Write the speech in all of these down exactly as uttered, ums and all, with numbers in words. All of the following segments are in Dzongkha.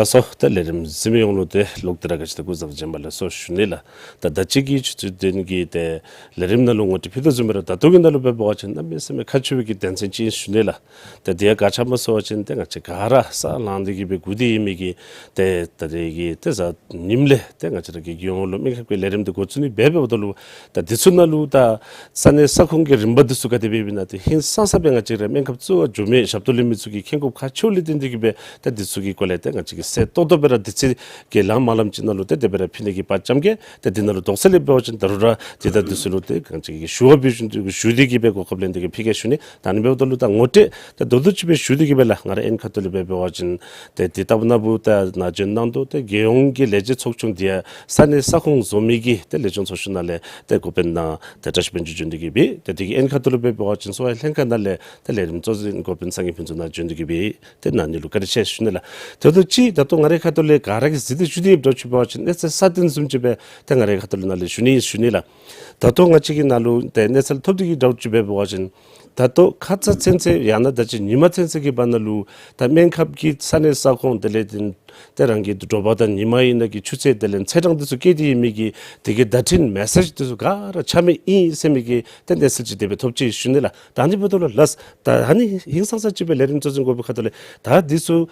ལགས་སོ། ད་ལས་རིམ་གཟིགས་མི་ཡོངས་ལུ་ཏེ་ལོག་སྟེ་ར་ག་ཅི་ད་སྐུ་གཟུགས་བཟང་པོ་བྱོན་པ་ལེགས་སོ་ཞུ་ནི་ལགས། ད་ད་ཅི་གི་ཆུ་ཚོད་བདུན་གྱི་ཏེ་ལས་རིམ་ནང་ལུ་ངོ་སྤྲོད་ཕུལ་དོ་བཟུམ་སྦེ་ར་ད་ལྟོ་གི་ནང་ལུ་འབད་བ་ཅིན་གནམ་མེད་ས་མེད་ཁག་ཆེ་བའི་གི་དོན་ཚན་ཅིག་ཨིན་ཞུ་ནི་ལགས། ད་དེ་ཡང་ག་ཅི་སྨོ་ཟེར་བ་ཅིན་ཏེ་ང་བཅས་ག་ར་ས་ལངས་ཏེ་གི་སྦེ་སྒུག་སྟེ་ཡོད་མི་གི་ཏེ་ད་རེས་ཀྱི་ཏེ་གཟའ་ཉིམ་ལས་ཏེ་ང་བཅས་ར་གི་རྒྱལ་ཡོངས་ལུ་སྨན་ཁབ་ཀྱི་ལས་རིམ་འདི་འགོ་བཙུགས་ནི་འབད་འབདཝ་ད་ལུ་ད་འདི་ཚུ་ནང་ལུ་ད་ས་གནས་ས་ཁོངས་ཀྱི་རིམ་པ་འདི་ཚུ་ག་དེ་སྦེ་ཨིན་ན་ཏེ་ཧིང་སངས་ས་སྦེ་ང་བཅས་ར་སྨན་ཁབ་བཙུགས་པར་འགྱོ་མི་ཞབས་ཏོག་ལེན་མི་ཚུ་གིས་མཁྱེན་དགོཔ་ཁག་ཆེཝ་ལས་བརྟེན་ཏེ་གི་སྦེ་ད་འདི་ཚུ་གི་སྐོར་ལས་ཏེ་ང་བཅས་ཀྱིས་གསལ་ཏོག་ཏོ་སྦེ་ར་དུས་ཚོད་ཀྱི་ལང་མ་ལངམ་ཅིག་ནང་ལུ་ཏེ་དེ་སྦེ་ར་ཕུལ་ནི་གི་དཔའ་བཅམ་གེ། ཏེ་འདི་ནང་ལུ་དོགས་སེལ་ལས་འབད་བ་ཅིན་ད་རུང་ར་ཏེ་ད་འདི་ཚུ་ལུ་ཏེ་ང་བཅས་ཀྱིས་ཞུ་བ་འབད་ཞུ་ཞུ་སྟེ་གི་སྦེ་གོ་སྐབས་ལེན་ཏེ་གི་ཕུལ་གེ་ཞུ་ནི། ད་ཨ་ནི་འབདཝ་ད་ལུ་ད་ངོ་སྤྲོད་ད་མདོར་བསྡུས་ཅིག་སྦེ་ཞུ་སྟེ་གི་སྦེ་ལགས། ང་རའི་ཨན་ཁ་ཐུག་ལས་འབད་བ་ཅིན་ཏེ་དེ་ལྟ་བུ་ན་བུ་ད་ནཱ་བྱོན་གནང་དོ་ཏེ་རྒྱལ་ཡོངས་ཀྱི་ལས་བྱེད་ཚོགས་ཆུང་འདི་ཡང་ས་གནས་ས་ཁོངས་བཟོ་མི་གི་ཏེ་ལས་བྱེད་ཚོགས་ཆུང་ནང་ལས་ཏེ་འགོ་དཔོན་ནཱ་ཏེ་བཀྲ་ཤིས་དཔལ་འབྱོར་བྱོན་ཏེ་གི་སྦེ་ཏེ་དེ་གི་ཨན་ཁ་ཐུག་ལས་འབད་བ་ཅིན་གསོ་བའི་ལྷན་ཁག་ནང་ལས་ཏེ་ལས་རིམ་གཙོ་འཛིན་འགོ་དཔོན་སངས་རྒྱས་ཕུན་ཚོགས་ནཱ་བྱོན་ཏེ་གི་སྦེ་ཏེ་ནཱ་ཨ་ནི་ལུ་བཀའ་དྲིན་ཆེ་ཞུ་ནི་ལགས། ད་ལྟོ་ཅིག་ད་ལྟོ་ང་རའི་ཁ་ཐུག་ལས་ག་ར་གིས་གཟིགས་ཏེ་ཞུ་སྟེ་ཡོདཔ་འདྲཝ་ཅིག་འབད་བ་ཅིན་གནས་ཚུལ་གསར་བཏོན་བཟུམ་ཅིག་སྦེ་ཏེ་ང་རའི་ཁ་ཐུག་ལས་ནཱ་ལས་ཞུ་ནི་ཞུ་ནི་ལགས། ད་ལྟོ་ང་བཅས་ཀྱིས་ནཱ་ལུ་ཏེ་གནས་ཚུལ་ཐོབ་སྟེ་གི་འདྲཝ་ཅིག་འབད་བ་ཅིན་ད་ལྟོ་ཁ་ཙ་ཚུན་ཚོད་ཡང་ན་ད་ཅི་ཉིན་མ་ཚུན་ཚོད་ཀྱི་བར་ན་ལུ་ད་སྨན་ཁབ་ཀྱི་ས་གནས་ས་ཁོངས་དེ་ལས་ཏེ་ཏེ་རང་གི་དྲོ་པ་དང་ཉི་མ་ཨིན་ན་གི་ཆུ་ཚོད་དེ་ལས་ཚེས་གྲངས་འདི་ཚུ་བཀོད་དེ་ཡོད་མི་གི་དེ་གི་བརྡ་འཕྲིན་མེ་སེཇ་འདི་ཚུ་ག་ར་ཆ་མེད་ཨིན་ཟེར་མི་གི་ཏེ་གནས་ཚུལ་ཅིག་དེ་སྦེ་ཐོབ་ཅི་ཞུ་ནི་ལགས། ད་ཨ་ནི་འབདཝ་ད་ལུ་ལགས་ད་ཨ་ནི་ཧིང་སངས་ས་ཅིག་སྦེ་ལས་རིམ་གཙོ་འཛིན་འགོ་དཔོན་ཁ་ཐུག་ལས་ད་འདི་ཚུ་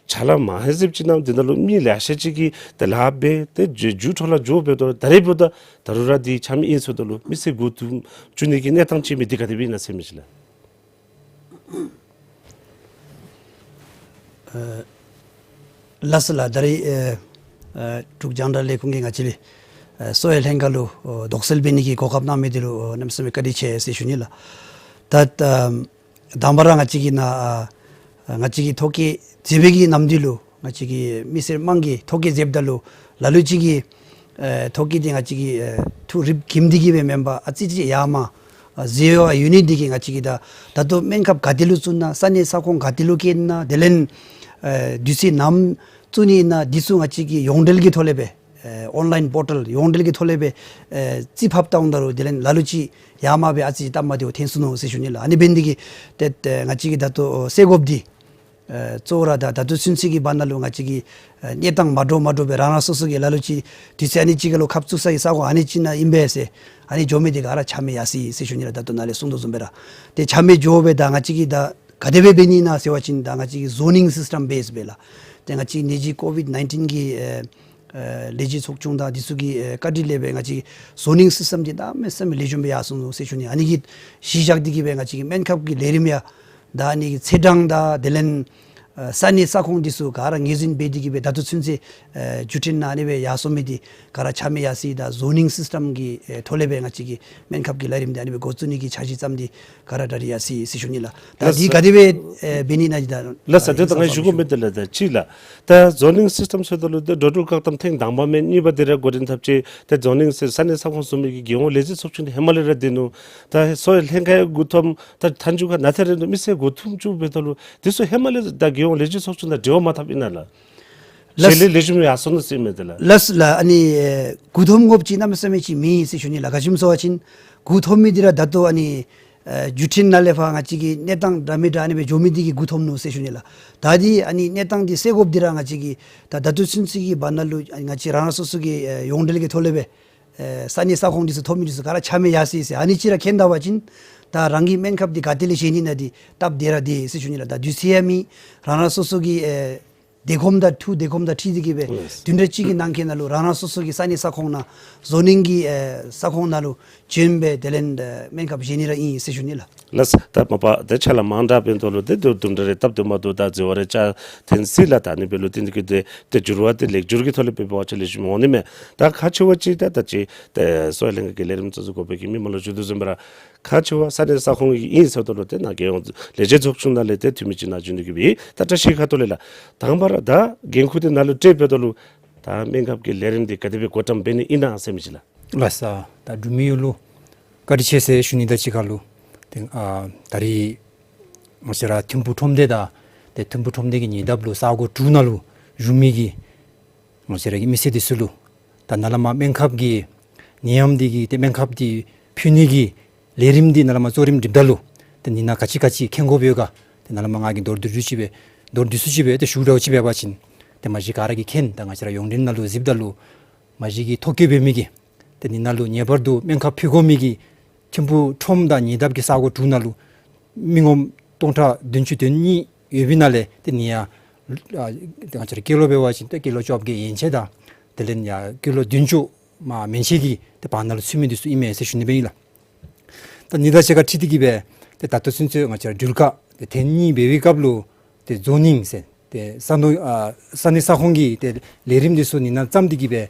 ཆ་ལ་མ་ཧེ་ཟེར་བ་ཅིན་ནཱ་འདི་ནང་ལུ་མི་ལེ་ཤ་ཅིག་གིས་ཏེ་ལཱ་འབད་དེ་མཇུག་མཇུག་འཕྲོ་ལུ་འགྱོ་འབདཝ་ད་ད་རེས་འབདཝ་ད་ད་རུང་ར་འདི་ཆ་མེད་ཨིན་ཟེརཝ་ད་ལུ་མི་སེར་མགུ་འཐོམ་བཅུག་ནི་གི་གནས་སྟངས་ཅིག་མི་འདི་ག་དེ་སྦེ་ཨིན་ན་ཟེར་མི་ཅིག་ལགས། ཨ་ལགས་སོ་ལགས། ད་རེས་ཨ་ཨ་འབྲུག་རྒྱང་བསྒྲགས་ལས་ཁུངས་ཀྱིས་ང་བཅས་ལས་ཨ་གསོ་བའི་ལྷན་ཁག་ལུ་ཨོ་དོགས་སེལ་འབད་ནི་གི་གོ་སྐབས་གནང་མི་འདི་ལུ་ཨོ་གནམ་མེད་ས་མེད་བཀའ་དྲིན་ཆེ་ཟེར་ཞུ་ནི་ལགས། ད་ཨ་དང་པ་ར་ང་བཅས་ཀྱིས་ནཱ་ཨ་ང་བཅས་ཀྱི་ཐོ་བཀོད་མཛད་པའི་གི་ནམ་དུས་ལུ་ང་བཅས་ཀྱི་མི་སེར་དམངས་ཀྱིས་ཐོ་བཀོད་མཛདཔ་ད་ལུ་ལ་ལུ་ཅིག་གིས་ཨེ་ཐོ་བཀོད་འདི་ང་བཅས་ཀྱིས་ཨེ་ཐུགས་རིག་གིམ་འདི་གིས་སྦེ་མེན་པར་ཨ་ཙི་ཅིག་ཡར་མར་ཨ་ཟེར་བ་ཡོད་ནི་འདི་གིས་ང་བཅས་ཀྱིས་ད་ད་ལྟོ་སྨན་ཁབ་ག་ཏེ་ལུ་བཙུགས་ན་ས་གནས་ས་ཁོངས་ག་ཏེ་ལུ་བཀལ་ན་དེ་ལས་ཨེ་དུས་ཚོད་ནམ་བཙུགས་ནི་ཨིན་ན་འདི་ཚུ་ང་བཅས་ཀྱིས་ཡོངས་འབྲེལ་གྱི་ཐོག་ལས་སྦེ་ཨེ་ཨོན་ལའིན་པོར་ཊལ་ཡོངས་འབྲེལ་གྱི་ཐོག་ལས་སྦེ་ཨེ་རྩིས་ཕབ་བལྟཝ་ད་ལུ་དེ་ལས་ལ་ལུ་ཅིག་ཡར་མར་སྦེ་ཨ་ཙི་སྟབས་མ་བདེཝ་ཐོན་སོ་ནུག་ཟེར་ཞུ་ནི་ལགས། ཨ་ནི་འབད་ནི་འདི་གིས་ཏེ་ཏེ་ང་བཅས་ཀྱིས་ད་ལྟོ་ཨོ་སེལ་དགོཔ་འདི་ཨེ་གཙོ་བོ་ར་ད་ད་ལྟོ་ཚུན་ཚོད་ཀྱི་བར་ན་ལུ་ང་བཅས་ཀྱི་ཨེ་གནས་སྟངས་མ་འདྲཝ་མ་འདྲཝ་སྦེ་རང་རང་སོ་སོ་གི་ལ་ལུ་ཅིག་དུས་ཚོད་ཨ་ནི་ཅིག་ཁར་ལུ་ཁབ་བཙུགས་སའི་ས་གོ་ཨ་ནི་ཅིག་ནང་ཨིན་པས་ཟེར་ཨ་ནི་འགྱོ་མི་འདི་ག་ར་ཆ་མེད་ཡར་སོ་ཡི་ཟེར་ཞུ་ནི་ལགས། ད་ལྟོ་ནཱ་ལས་གསུངས་དོ་བཟུམ་སྦེ་ར་ཏེ་ཆ་མེད་འགྱོ་སྦེ་ད་ང་བཅས་ཀྱིས་ད་ག་དེ་སྦེ་འབད་ནི་ཨིན་ན་ཟེར་བ་ཅིན་ད་ང་བཅས་ཀྱི་ཟོ་ནིང་སིསི་ཊམ་བེསི་སྦེ་ལགས། ཏེ་ང་བཅས་ནད་གཞི་ཀོ་ཝིཌ་ནའིན་ཊིན་གྱི་ཨེ་ཨེ་ལས་བྱེད་ཚོགས་ཆུང་དང་འདི་ཚུ་གི་ཨེ་བཀའ་དྲིན་ལས་སྦེ་ང་བཅས་ཟོ་ནིང་སིསི་ཊམ་འདི་གནམ་མེད་ས་མེད་ལེགས་ཤོམ་སྦེ་ཡར་སོ་ནུག་ཟེར་ཞུ་ནི། ཨ་ནི་གི་གཞི་བཞག་འདི་གིས་སྦེ་ང་བཅས་ཀྱི་སྨན་ཁབ་ཀྱི་ལས་རིམ་ཡང་ད་ཨ་ནི་གི་ཚེས་གྲངས་དང་དེ་ལས་ཨེ་ས་གནས་ས་ཁོངས་འདི་ཚུ་ག་ར་ངོས་འཛིན་འབད་འདི་གིས་སྦེ་ད་ལྟོ་ཚུན་ཚོད་ཨེ་བརྒྱུད་འཕྲིན་ནང་ཨ་ནི་སྦེ་ཡར་སོ་མི་འདི་ག་ར་ཆ་མེད་ཡར་སོ་ཡི། ད་ཟོ་ནིང་སིསི་ཊམ་གྱི་ཨེ་ཐོག་ལས་སྦེ་ང་བཅས་ཀྱིས་སྨན་ཁབ་ཀྱི་ལས་རིམ་འདི་ཨ་ནི་སྦེ་འགོ་བཙུགས་ནི་གི་འཆར་གཞི་བརྩམས་འདི་ག་ར་ད་རིས་ཡར་སོ་ཡི་ཟེར་ཞུ་ནི་ལགས། ད་ལགས་འདི་ག་དེ་སྦེ་ཨེ་འབད་ནི་ཨིན་ན་འདི་ད་ལགས་སོ། ད་ཏེ་ད་ང་ཞུ་དགོ་མི་འདི་ལགས་ད་ཅིག་ལགས། ད་ཟོ་ནིང་སིསི་ཊམ་ཟེརཝ་ད་ལུ་ཏེ་འགྲོ་འགྲུལ་བཀག་དམ་ཐེངས་དང་པ་མེན་གཉིས་པ་འདི་ར་འགོ་འདྲེན་འཐབ་ཅི། ཏེ་ཟོ་ནིང་ཟེར་ས་གནས་ས་ཁོངས་བཟོ་མི་གི་རྒྱལ་ཡོངས་ལས་བྱེད་ཚོགས་ཆུང་འདི་ཧེ་མ་ལས་ར་འདི་ནུག། ད་གསོ་བའི་ལྷན་ཁག་མགུ་འཐོམ་ད་མཐའ་མཇུག་ཁར་ནཱ་ཏེ་ར་ནུག་མི་སེར་མགུ་འཐོམ་བཅུག་འབདཝ་ད་ལུ་འདི་ཚུ་ཧེ་མ་ལས་ད་རྒྱལ་ཡོངས་ལས་བྱེད་ཚོགས་ཆུང་དང་འབྲེལ་བ་མ་འཐབ་ཨིན་ན་ལགས། ལགས། ཞལ་ལས་ལེགས་ཤོམ་ཡར་སོ་ནུག་ཟེར་མི་འདི་ལགས། ལགས་ལགས། ཨ་ནི་ཨེ་མགུ་འཐོམ་དགོཔ་ཅིག་གནམ་མེད་ས་མེད་ཅིག་མེད་ཟེར་ཞུ་ནི་ལགས། ག་ཅི་སྨོ་ཟེར་བ་ཅིན་མགུ་འཐོམ་མི་འདི་ར་ད་ལྟོ་ཨ་ནི་ཨེ་བརྒྱུད་འཕྲིན་ནང་ལས་ཕར་ང་བཅས་ཀྱི་གནས་སྟངས་འདྲ་མི་འདྲ་ཨ་ནི་སྦེ་འགྱོ་མི་འདི་གིས་མགུ་འཐོམ་ནུག་ཟེར་ཞུ་ནི་ལགས། ད་འདི་ཨ་ནི་གནས་སྟངས་འདི་སེལ་དགོཔ་འདི་ར་ང་བཅས་ཀྱིས་ད་ད་ལྟོ་ཚུན་ཚོད་ཀྱི་བར་ན་ལུ་ཨ་ང་བཅས་རང་རང་སོ་སོ་གི་ཨེ་ཡོངས་འབྲེལ་གྱི་ཐོག་ལས་སྦེ་ཨེ་ས་གནས་ས་ཁོངས་འདི་ཚུ་ཐོབ་མི་འདི་ཚུ་ག་ར་ཆ་མེད་ཡར་སོ་ཡི་ཟེར། ཨ་ནི་ཅིག་ར་མཁྱེན་ད་པ་ཅིན་ད་རང་གི་སྨན་ཁབ་འདི་ག་ཏེ་ལས་བཞེས་ནི་ཨིན་ན་འདི་སྟབས་བདེ་ར་བདེ་ཟེར་ཞུ་ནི་ལགས། ད་དུས་ཚོད་ཡང་མེད། རང་རང་སོ་སོ་གི་ཨེ་བདེ་ཁོམ་དང་ཐུགས་བདེ་ཁོམ་དང་འཁྲིལ་ཏེ་གི་སྦེ་ལགས། བདུན་ཕྲག་གཅིག་གི་ནང་འཁོད་ནང་ལུ་རང་རང་སོ་སོ་གི་ས་གནས་ས་ཁོངས་ནང་ཟོ་ནིང་གི་ཨེ་ས་ཁོངས་ནང་ལུ་བྱོན་སྦེ་དེ་ལས་ཨེ་སྨན་ཁབ་བཞེས་ནི་ར་ཨིན་ཟེར་ཞུ་ནི་ལགས། ལགས། ད་མ་པ་ཏེ་ཆ་ལ་མང་དྲགས་འབདཝ་ད་ལུ་ཏེ་དུམ་གྲ་རེ་སྟབས་བདེ་མ་བདེཝ་དང་འཛོལ་བ་རེ་ཆགས་ཐོན་སྲིད་ལགས། ད་ཨ་ནི་འབདཝ་ལུ་ཏེ་འདི་གིས་ཏེ་ཏེ་འགྱུར་བ་ཏེ་ལེགས་འགྱུར་གྱི་ཐོག་ལས་འབད་བ་ཅིན་ལེགས་ཤོམ་འོང་ནི་མས། ད་ཁག་ཆེ་བ་ཅིག་ད་ད་ཅི་ཏེ་གསོ་བའི་ལྷན་ཁག་གི་ལས་རིམ་གཙོ་འཛིན་འགོ་དཔོན་གྱིས་མི་མང་ལུ་ཞུ་དོ་བཟུམ་སྦེ་ར་ཁག་ཆེ་བ་ས་གནས་ས་ཁོངས་ཀྱི་ཨིན་ཟེརཝ་ད་ལུ་ཏེ་ནཱ་རྒྱལ་ཡོངས་ལས་བྱེད་ཚོགས་ཆུང་ནང་ལས་ཏེ་འཐུས་མི་ཅིག་ནཱ་བྱོན་ཏེ་གི་སྦེ་ད་བཀྲ་ཤིས་ཁ་ཐུག་ལས་ལགས། དང་པ་ར་ད་འགན་ཁུར་འདི་ནཱ་ལུ་སྤྲོདཔ་ད་ལུ་ད་སྨན་ཁབ་ཀྱི་ལས་རིམ་འདི་ག་དེ་སྦེ་འགོ་འདྲེན་འབད་ནི་ཨིན་ན་ཟེར་མི་ཅིག་ལགས། ལགས་སོ། ད་འབྲུག་མི་ཡོངས་ལུ་བཀའ་དྲིན་ཆེ་ཟེར་ཞུ་ནི་དང་གཅིག་ཁར་ལུ་ཏེ་ཨ་ད་རིས་ང་བཅས་ར་ཐིམ་ཕུག་ཁྲོམ་སྡེ་དང་ཏེ་ཐིམ་ཕུག་ཁྲོམ་སྡེ་གི་ཉེ་འདབས་ལུ་ས་གོ་དྲུག་ནང་ལུ་བཞུགས་མི་གི་ང་བཅས་ར་གི་མི་སེར་འདི་ཚུ་ལུ་ད་ནཱ་ལས་མར་སྨན་ཁབ་ཀྱི་ནད་ཡམས་འདི་གི་ཏེ་སྨན་ཁབ་འདི་ཕུལ་ནི་གི་ལས་རིམ་འདི་ནཱ་ལས་མར་གཙོ་རིམ་སྒྲིགཔ་ད་ལུ་ཏེ་ཨ་ནི་ནང་ག་ཅི་ག་ཅི་མཁྱེན་དགོཔ་ཡོད་ག་ཏེ་ནཱ་ལས་མར་ང་གིས་མདོར་བསྡུས་ཅིག་སྦེ་མདོར་བསྡུས་སུ་ཅིག་སྦེ་ཏེ་ཞུ་འདྲཝ་ཅིག་འབད་བ་ཅིན་ ཏེ་མ་གཞི་ག་ར་གིས་མཁྱེན། ད་ང་བཅས་ར་ཡོངས་འབྲེལ་ནང་ལུ་གཟིགསཔ་ད་ལུ་མ་གཞི་གི་ཐོ་བཀོད་འབད་མི་གི་ཏེ་ཨ་ནི་ནང་ལུ་ངེས་པར་དུ་སྨན་ཁབ་ཕུལ་དགོ་མི་གི་ཐིམ་ཕུག་ཁྲོམ་དང་ཉེ་འདབས་ཀྱི་ས་གོ་དྲུག་ནང་ལུ་མི་ངོམ་སྟོང་ཕྲག་བདུན་ཅུ་དོན་གཉིས་ཡོད་པའི་ནང་ལས་ཏེ་ཨ་ནི་ཡང་ཨ་ང་བཅས་ར་སྐྱེས་ལོ་འབད་བ་ཅིན་ཏེ་སྐྱེས་ལོ་བཅོ་བརྒྱད་ཡན་ཆད་དང་དེ་ལས་ཡང་སྐྱེས་ལོ་བདུན་ཅུ་མ་མན་ཆད་ཀྱི་ཏེ་བར་ན་ལུ་ཚུད་མི་འདི་ཚུ་ཨིན་མས་ཟེར་ཞུ་ནི་སྦེ་ཨིན་ལགས། ད་ཨ་ནི་དང་གཅིག་ཁར་འཁྲིལ་ཏེ་གིས་སྦེ་ཏེ་ད་ལྟོ་ཚུན་ཚོད་ང་བཅས་ར་འགྲུལ་བཀག་ཏེ་ཐེངས་གཉིས་འབད་བའི་སྐབས་ལུ་ཏེ་ཛོ་ནིང་ཟེར་ཏེ་ས་གནས་ཨ་ས་གནས་ས་ཁོངས་ཀྱི་ཏེ་ལས་རིམ་འདི་ཚུ་ཨ་ནི་ནང་བརྩམས་ཏེ་གིས་སྦེ་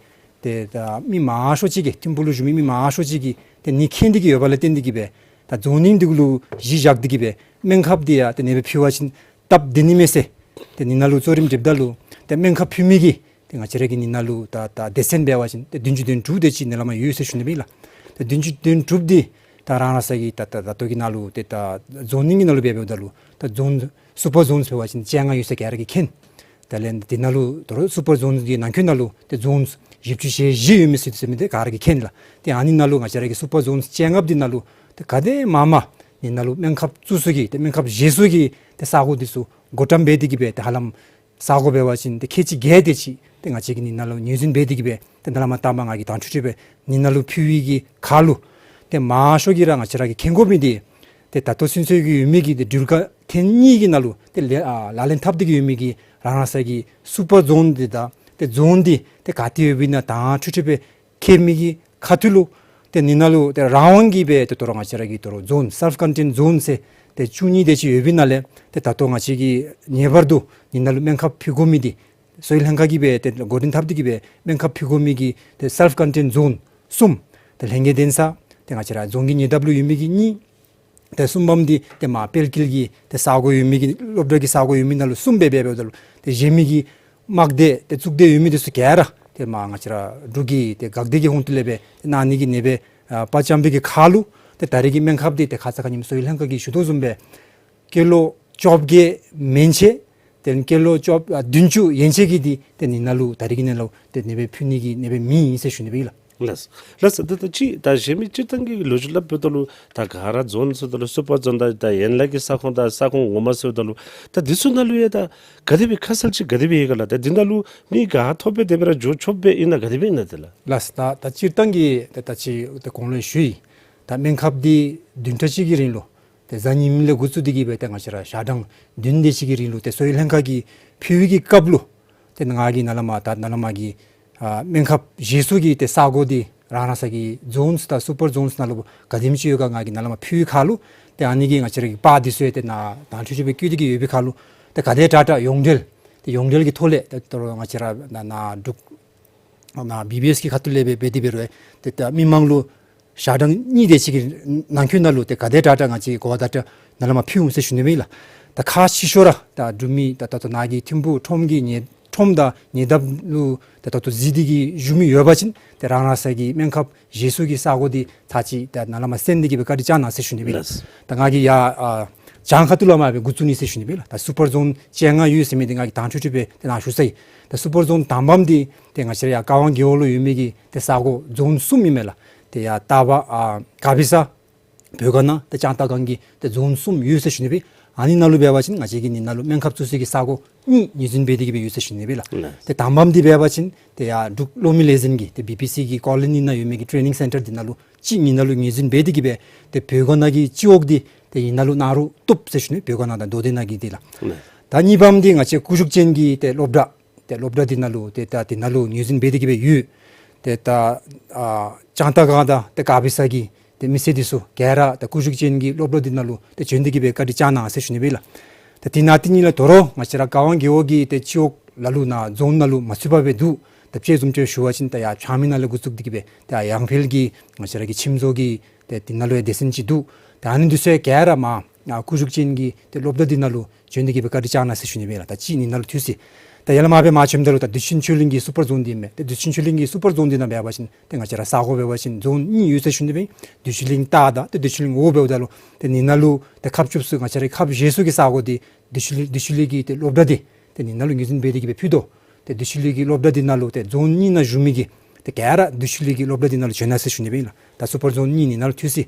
ཏེ་ད་མི་མང་ཤོས་ཅིག་གིས་ཐིམ་ཕུག་ལུ་བཞུགས་མི་མི་མང་ཤོས་ཅིག་གིས་ཏེ་ཨ་ནི་མཁྱེན་ཏེ་གིས་ཡོདཔ་ལས་བརྟེན་ཏེ་གིས་སྦེ་ད་ཛོ་ནིང་འདི་གུ་ལུ་གཞི་བཞག་སྟེ་གིས་སྦེ་སྨན་ཁབ་འདི་ཡང་ཏེ་ཨ་ནི་སྦེ་ཕུལ་བ་ཅིན་སྟབས་བདེ་ནི་མས་ཟེར་ཏེ་ཨ་ནི་ནང་ལུ་གཙོ་རིམ་སྒྲིགཔ་ད་ལུ་ཏེ་སྨན་ཁབ་ཕུལ་མི་གི་ཏེ་ང་བཅས་ར་གི་ཨ་ནི་ནང་ལུ་ད་ད་སྡེ་ཚན་འབད་བ་ཅིན་ཏེ་བདུན་ཅུ་དོན་དྲུག་དེ་ཅིག་ཨ་ནི་ལས་མར་ཡོད་ཟེར་ཞུ་ནི་སྦེ་ཨིན་ལགས། ཏེ་བདུན་ཅུ་དོན་དྲུག་འདི་ད་རང་རང་སོའི་གི་ད་ད་ད་ལྟོ་གི་ནང་ལུ་ཏེ་ད་ཛོ་ནིང་གི་ནང་ལུ་འབད་འབདཝ་ད་ལུ་ད་ཛོན་སུ་པར་ཛོནསི་འབད་བ་ཅིན་བཅོ་ལྔ་ཡོད་ཟེར་ག་ར་གིས་མཁྱེན། དེ་ལས་འདི་ནང་ལུ་ད་རུང་སུ་པར་ཛོནསི་གི་ནང་འཁོད་ནང་ལུ་ཏེ་ཛོནསི་བཞི་བཅུ་ཞེ་བཞི་ཡོད་མི་ཟེར་ཟེར་མི་འདི་ག་ར་གིས་མཁྱེན་ལགས། ཏེ་ཨ་ནི་ནང་ལུ་ང་བཅས་ར་གི་སུ་པར་ཛོནསི་བཅོ་ལྔ་འདི་ནང་ལུ་ཏེ་ག་དེ་མང་མང་ཨ་ནི་ནང་ལུ་སྨན་ཁབ་བཙུགས་ས་གི་ཏེ་སྨན་ཁབ་བཞེས་ས་གི་ཏེ་ས་གོ་འདི་ཚུ་བགོ་བཀྲམ་འབད་དེ་གིས་སྦེ་ཏེ་ཧ་ལམ་ས་གོ་འབད་བ་ཅིན་ཏེ་ཁལ་གཅིག་བརྒྱད་དེ་ཅིག་ཏེ་ང་བཅས་ཀྱིས་ཨ་ནི་ནང་ལུ་ངོས་འཛིན་འབད་དེ་གིས་སྦེ་ཏེ་ནཱ་ལས་མར་ད་མ་ང་གིས་དྭངས་ཁྲིག་ཁྲི་སྦེ་ཨ་ནི་ནང་ལུ་ཕུལ་བའི་གི་ཁར་ལུ་ཏེ་མང་ཤོས་ཀྱིས་ར་ང་བཅས་ར་གིས་མཁྱེན་དགོ་མི་འདི་ཏེ་ད་ལྟོ་ཚུན་ཚོད་ཀྱི་ཡོད་མི་གི་ཏེ་འགྲུལ་བཀག་ཐེངས་གཉིས་ཀྱི་ནང་ལུ་ཏེ་ལས་ཨ་ལག་ལེན་འཐབ་སྟེ་གིས་ཡོད་མི་གི་རང་རང་སོའི་གི་སུ་པར་ཛོན་འདི་དང་ཏེ་ཛོན་འདི་ཏེ་ག་ཏེ་ཡོདཔ་ཨིན་ན་དྭངས་ཁྲིག་ཁྲི་སྦེ་མཁྱེན་མི་གི་ཁ་ཐུག་ལུ་ཏེ་ཨ་ནི་ནང་ལུ་ཏེ་རང་དབང་གིས་སྦེ་ཏེ་ད་རུང་ང་བཅས་ར་གི་ད་རུང་ཛོན་སེལཕ་ཀོན་ཊེནཌ་ཛོན་ཟེར་ཏེ་བཅུ་གཉིས་དེ་ཅིག་ཡོད་པའི་ནང་ལས་ཏེ་ད་ལྟོ་ང་བཅས་ཀྱིས་ངེས་པར་དུ་ཨ་ནི་ནང་ལུ་སྨན་ཁབ་ཕུལ་དགོ་མི་འདི་གསོ་བའི་ལྷན་ཁག་གིས་སྦེ་ཏེ་འགོ་འདྲེན་འཐབ་སྟེ་གིས་སྦེ་སྨན་ཁབ་ཕུལ་དགོ་མི་གི་ཏེ་སེལཕ་ཀོན་ཊེནཌ་ཛོན་གསུམ། ཏེ་ལྷན་རྒྱས་གདན་ས་ཏེ་ང་བཅས་ར་རྫོང་གི་ཉེ་འདབས་ལུ་ཡོད་མི་གི་གཉིས། ཏེ་གསུམ་པམ་འདི་ཏེ་མར་དཔལ་སྐྱིད་ཀྱི་ཏེ་ས་གོ་ཡོད་མི་གི་སློབ་གྲྭ་གི་ས་གོ་ཡོད་མི་ནང་ལུ་གསུམ་སྦེ་འབད་འབདཝ་ད་ལུ་ཏེ་གཞན་མི་གི་དམག་སྡེ་ཏེ་གཙུག་སྡེ་ཡོད་མི་འདི་ཚུ་ག་ར་ཏེ་མར་ང་བཅས་ར་འབྲུག་གི་ཏེ་འགག་སྡེ་གི་ཧོངས་ཏོ་ལས་སྦེ་ཏེ་གནང་ནི་གི་ཨ་ནི་སྦེ་ཨ་དཔའ་བཅམ་པའི་གི་ཁར་ལུ་ཏེ་ད་རེས་ཀྱི་སྨན་ཁབ་འདི་ཏེ་ཁ་ཙ་ཁ་ཉིནམ་གསོ་བའི་ལྷན་ཁག་གིས་ཞུ་དོ་བཟུམ་སྦེ་སྐྱེས་ལོ་བཅོ་བརྒྱད་མན་ཆད་ཏེ་སྐྱེས་ལོ་བཅོ་ཨ་བདུན་ཅུ་ཡན་ཆད་ཀྱི་འདི་ཏེ་ཨ་ནི་ནང་ལུ་ད་རེས་ཀྱི་ནང་ལུ་ཏེ་ཨ་ནི་སྦེ་ཕུལ་ནི་གི་ཨ་ནི་སྦེ་མེད་ཟེར་ཞུ་ནི་སྦེ་ཨིན་ལགས། ལགས་ལགས། ད་ད་ཅི་ད་གཞན་མི་སྤྱིར་བཏང་གི་ལོ་རྒྱུས་སླབ་འབདཝ་ད་ལུ་ད་ག་ར་ཛོན་ཟེརཝ་ད་ལུ་སུ་པར་ཛོན་དང་ད་ཡན་ལག་གི་ས་ཁོངས་དང་ས་ཁོངས་ངོ་མ་ཟེརཝ་ད་ལུ་ད་འདི་ཚུ་ནང་ལུ་ཡང་ད་ག་དེ་སྦེ་ཁ་གསལ་ཅིག་ག་དེ་སྦེ་ཡོད་ག་ལགས། ད་འདི་ནང་ལུ་མི་ག་ཐོབ་སྦེ་དེ་སྦེ་ར་འགྱོ་ཆོགཔ་སྦེ་ཨིན་ན་ག་དེ་སྦེ་ཨིན་ན་དེ་ལགས། ལགས། ད་ད་སྤྱིར་བཏང་གི་ད་ད་ཅི་ད་གོང་ལུ་ཞུ་ཡི། ད་སྨན་ཁབ་འདི་བདུན་ཕྲག་གཅིག་གི་རིང་ལུ་ཏེ་གཟའ་ཉི་མ་ལས་འགོ་བཙུགས་ཏེ་གིས་སྦེ་ཏེ་ང་བཅས་ར་ཞག་གྲངས་བདུན་དེ་ཅིག་གི་རིང་ལུ་ཏེ་གསོ་བའི་ལྷན་ཁག་གིས་ཕུལ་བའི་གི་སྐབས་ལུ་ཏེ་ང་གིས་ནཱ་ལས་མར་ད་ནཱ་ལས་མར་གྱི་ཨ་སྨན་ཁབ་བཞེས་ས་གི་ཏེ་ས་གོ་འདི་རང་རང་སོའི་གི་ཛོནས་དང་སུ་པར་ཛོནས་ནང་ལུ་ག་དེམ་ཅིག་ཡོད་ག་ང་གིས་ནཱ་ལས་མར་ཕུལ་བའི་ཁར་ལུ་ཏེ་ཨ་ནི་གི་ང་བཅས་ར་གི་པར་འདི་ཚུ་ཡང་ཏེ་ནཱ་དྭངས་ཁྲིག་ཁྲི་སྦེ་བཀོད་དེ་གིས་ཡོད་པའི་ཁར་ལུ་ཏེ་ག་དེ་དྲག་དྲག་ཡོངས་འབྲེལ་ཏེ་ཡོངས་འབྲེལ་གྱི་ཐོག་ལས་ཏེ་ད་རུང་ང་བཅས་ར་ནཱ་ནཱ་འབྲུག་ནཱ་བི་བི་ཨེསི་གི་ཁ་ཐུག་ལས་སྦེ་འབད་དེ་འབད་རུང་ཏེ་ད་མི་མང་ལུ་ཞག་གྲངས་གཉིས་དེ་ཅིག་གི་ནང་འཁོད་ནང་ལུ་ཏེ་ག་དེ་དྲག་དྲག་ང་བཅས་གོ་བ་བརྡ་སྤྲོད་ནཱ་ལས་མར་ཕུལ་འོང་ཟེར་ཞུ་ནི་སྦེ་ཨིན་ལགས། ད་ཁག་ཆེ་ཤོས་ར་ད་འབྲུག་མི་ད་ད་ལྟོ་ནཱ་གི་ཐིམ་ཕུག་ཁྲོམ་གྱི་ཉེ་ཁྲོམ་དང་ཉེ་འདབས་ལུ་ད་ད་ལྟོ་གཟིགས་ཏེ་གིས་བཞུགས་མི་ཡོད་པ་ཅིན་ཏེ་རང་རང་སོའི་གི་སྨན་ཁབ་བཞེས་ས་གི་ས་གོ་འདི་ཚར་ཅིག་ད་ནཱ་ལས་མར་གསན་ཏེ་གིས་སྦེ་བཀའ་དྲིན་བསྐྱང་གནང་ཟེར་ཞུ་ནི་སྦེ་ཨིན་ལགས། ལགས། ད་ང་གིས་ཡར་ཨ་བྱང་ཁ་ཐུག་ལས་མར་སྦེ་འགོ་བཙུགས་ནི་ཟེར་ཞུ་ནི་སྦེ་ཨིན་ལགས། ད་སུ་པར་ཛོན་བཅོ་ལྔ་ཡོད་ཟེར་མི་འདི་ང་གིས་དྭངས་ཁྲིག་ཁྲི་སྦེ་ཏེ་ནཱ་ཞུ་ཚར་ཡི། ད་སུ་པར་ཛོན་དང་པམ་འདི་ཏེ་ང་བཅས་ར་ཡར་ཀ་ཝང་རྒེད་འོག་ལུ་ཡོད་མི་གི་ཏེ་ས་གོ་ཛོན་གསུམ་ཨིན་མས་ལགས། ཏེ་ཡར་རྟ་བ་ཨ་དཀར་སྦི་ས་བོད་དཀར་ན་ཏེ་ལྕང་རྟ་སྒང་གི་ཏེ་ཛོན་གསུམ་ཡོད་ཟེར་ཞུ་ནི་སྦེ། ཨ་ནི་ནང་ལུ་འབད་བ་ཅིན་ང་བཅས་ཀྱིས་ཨ་ནི་ནང་ལུ་སྨན་ཁབ་བཙུགས་ས་གི་ས་གོ་གཉིས་ངོས་འཛིན་འབད་དེ་གིས་སྦེ་ཡོད་ཟེར་ཞུ་ནི་སྦེ་ཨིན་ལགས། ལགས། ཏེ་དང་པམ་འདི་འབད་བ་ཅིན་ཏེ་ཡར་འབྲུག་གློག་མེ་ལས་འཛིན་གྱི་ཏེ་བི་པི་སི་གི་ཀོ་ལོ་ནི་ནང་ཡོད་མི་གི་ཊེ་ནིང་སེན་ཊར་འདི་ནང་ལུ་གཅིག་ཨ་ནི་ནང་ལུ་ངོས་འཛིན་འབད་དེ་གིས་སྦེ་ཏེ་བོད་དཀར་ན་གི་སྤྱི་འོག་འདི་ཏེ་ཨ་ནི་ནང་ལུ་གནང་རུང་བཏུབ་ཟེར་ཞུ་ནི། བོད་དཀར་ན་དང་མདོ་སྟོད་ནང་གི་འདི་ལགས། ལགས། ད་གཉིས་པམ་འདི་ང་བཅས་བཀོད་རྒྱུགས་ཅན་གྱི་ཏེ་སློབ་གྲྭ་ཏེ་སློབ་གྲྭ་འདི་ནང་ལུ་ཏེ་ད་འདི་ནང་ལུ་ངོས་འཛིན་འབད་དེ་གིས་སྦེ་ཡོད། ཏེ་ད་ཨ་ལྕང་རྟ་སྒང་དང་ཏེ་དཀར་སྦི་ས་གི་ཏེ་མི་སེར་འདི་ཚུ་ག་ར་ཏེ་བཀོད་རྒྱུགས་ཅན་གྱི་སློབ་གྲྭ་འདི་ནང་ལུ་ཏེ་བྱོན་ཏེ་གིས་སྦེ་བཀའ་དྲིན་བསྐྱང་གནང་ཟེར་ཞུ་ནི་སྦེ་ཨིན་ལགས། ད་འདི་ནང་དེ་ཉིད་ལས་ད་རུང་ང་བཅས་ར་ཀ་ཝང་རྒེད་འོག་གི་ཏེ་སྤྱི་འོག་ལ་ལུ་ནཱ་ཛོན་ནང་ལུ་མ་ཚུད་པར་སྦེ་འདུག། ད་དཔྱེ་བཟུམ་ཅིག་ཞུ་བ་ཅིན་ད་ཡར་བྱང་མི་ནང་ལས་འགོ་བཙུགས་ཏེ་གིས་སྦེ་ད་ཡར་ཡང་ཕེལ་གྱི་ང་བཅས་ར་གི་ཁྱིམ་བཟོ་གི་ཏེ་འདི་ནང་ལུ་ཡང་སྡེ་ཚན་ཅིག་འདུག། ད་ཨ་ནི་འདི་ཚུ་ཡང་ག་ར་མར་ཨ་བཀོད་རྒྱུགས་ཅན་གྱི་ཏེ་སློབ་གྲྭ་འདི་ནང་ལུ་བྱོན་ཏེ་གིས་སྦེ་བཀའ་དྲིན་བསྐྱང་གནང་ཟེར་ཞུ་ནི་སྦེ་ཨིན་ལགས། ད་གཅིག་ཨ་ནི་ནང་ལུ་ཐུག་ཅི། ད་ཡར་ལས་མར་སྦེ་མར་བྱོནམ་ད་ལུ་ད་བདེ་ཆེན་ཆོས་གླིང་གི་སུ་པར་ཛོན་འདི་ཨིན་མས། ཏེ་བདེ་ཆེན་ཆོས་གླིང་གི་སུ་པར་ཛོན་འདི་ནང་འབད་བ་ཅིན་ཏེ་ང་བཅས་ར་ས་གོ་འབད་བ་ཅིན་ཛོན་གཉིས་ཡོད་ཟེར་ཞུ་ནི་སྦེ་ཨིན། བདེ་ཆེན་གླིང་ལྟག་དང་ཏེ་བདེ་ཆེན་གླིང་འོག་འབདཝ་ད་ལུ་ཏེ་ཨ་ནི་ནང་ལུ་ཏེ་ཁ་བཅུག་ས་ང་བཅས་ར་ཁབ་བཞེས་ས་གི་ས་གོ་འདི་བདེ་ཆེན་གླིང་བདེ་ཆེན་གླིང་གི་ཏེ་སློབ་གྲྭ་འདི་ཏེ་ཨ་ནི་ནང་ལུ་ངོས་འཛིན་འབད་དེ་གིས་སྦེ་ཕུལ་དོ། ཏེ་བདེ་ཆེན་གླིང་གི་སློབ་གྲྭ་འདི་ནང་ལུ་ཏེ་ཛོན་གཉིས་ནང་བཞུགས་མི་གི་ཏེ་ག་ར་བདེ་ཆེན་གླིང་གི་སློབ་གྲྭ་འདི་ནང་ལུ་བྱོན་གནང་ཟེར་ཞུ་ནི་སྦེ་ཨིན་ལགས། ད་སུ་པར་ཛོན་གཉིས་ཨ་ནི་ནང་ལུ་ཐུག་ཅི།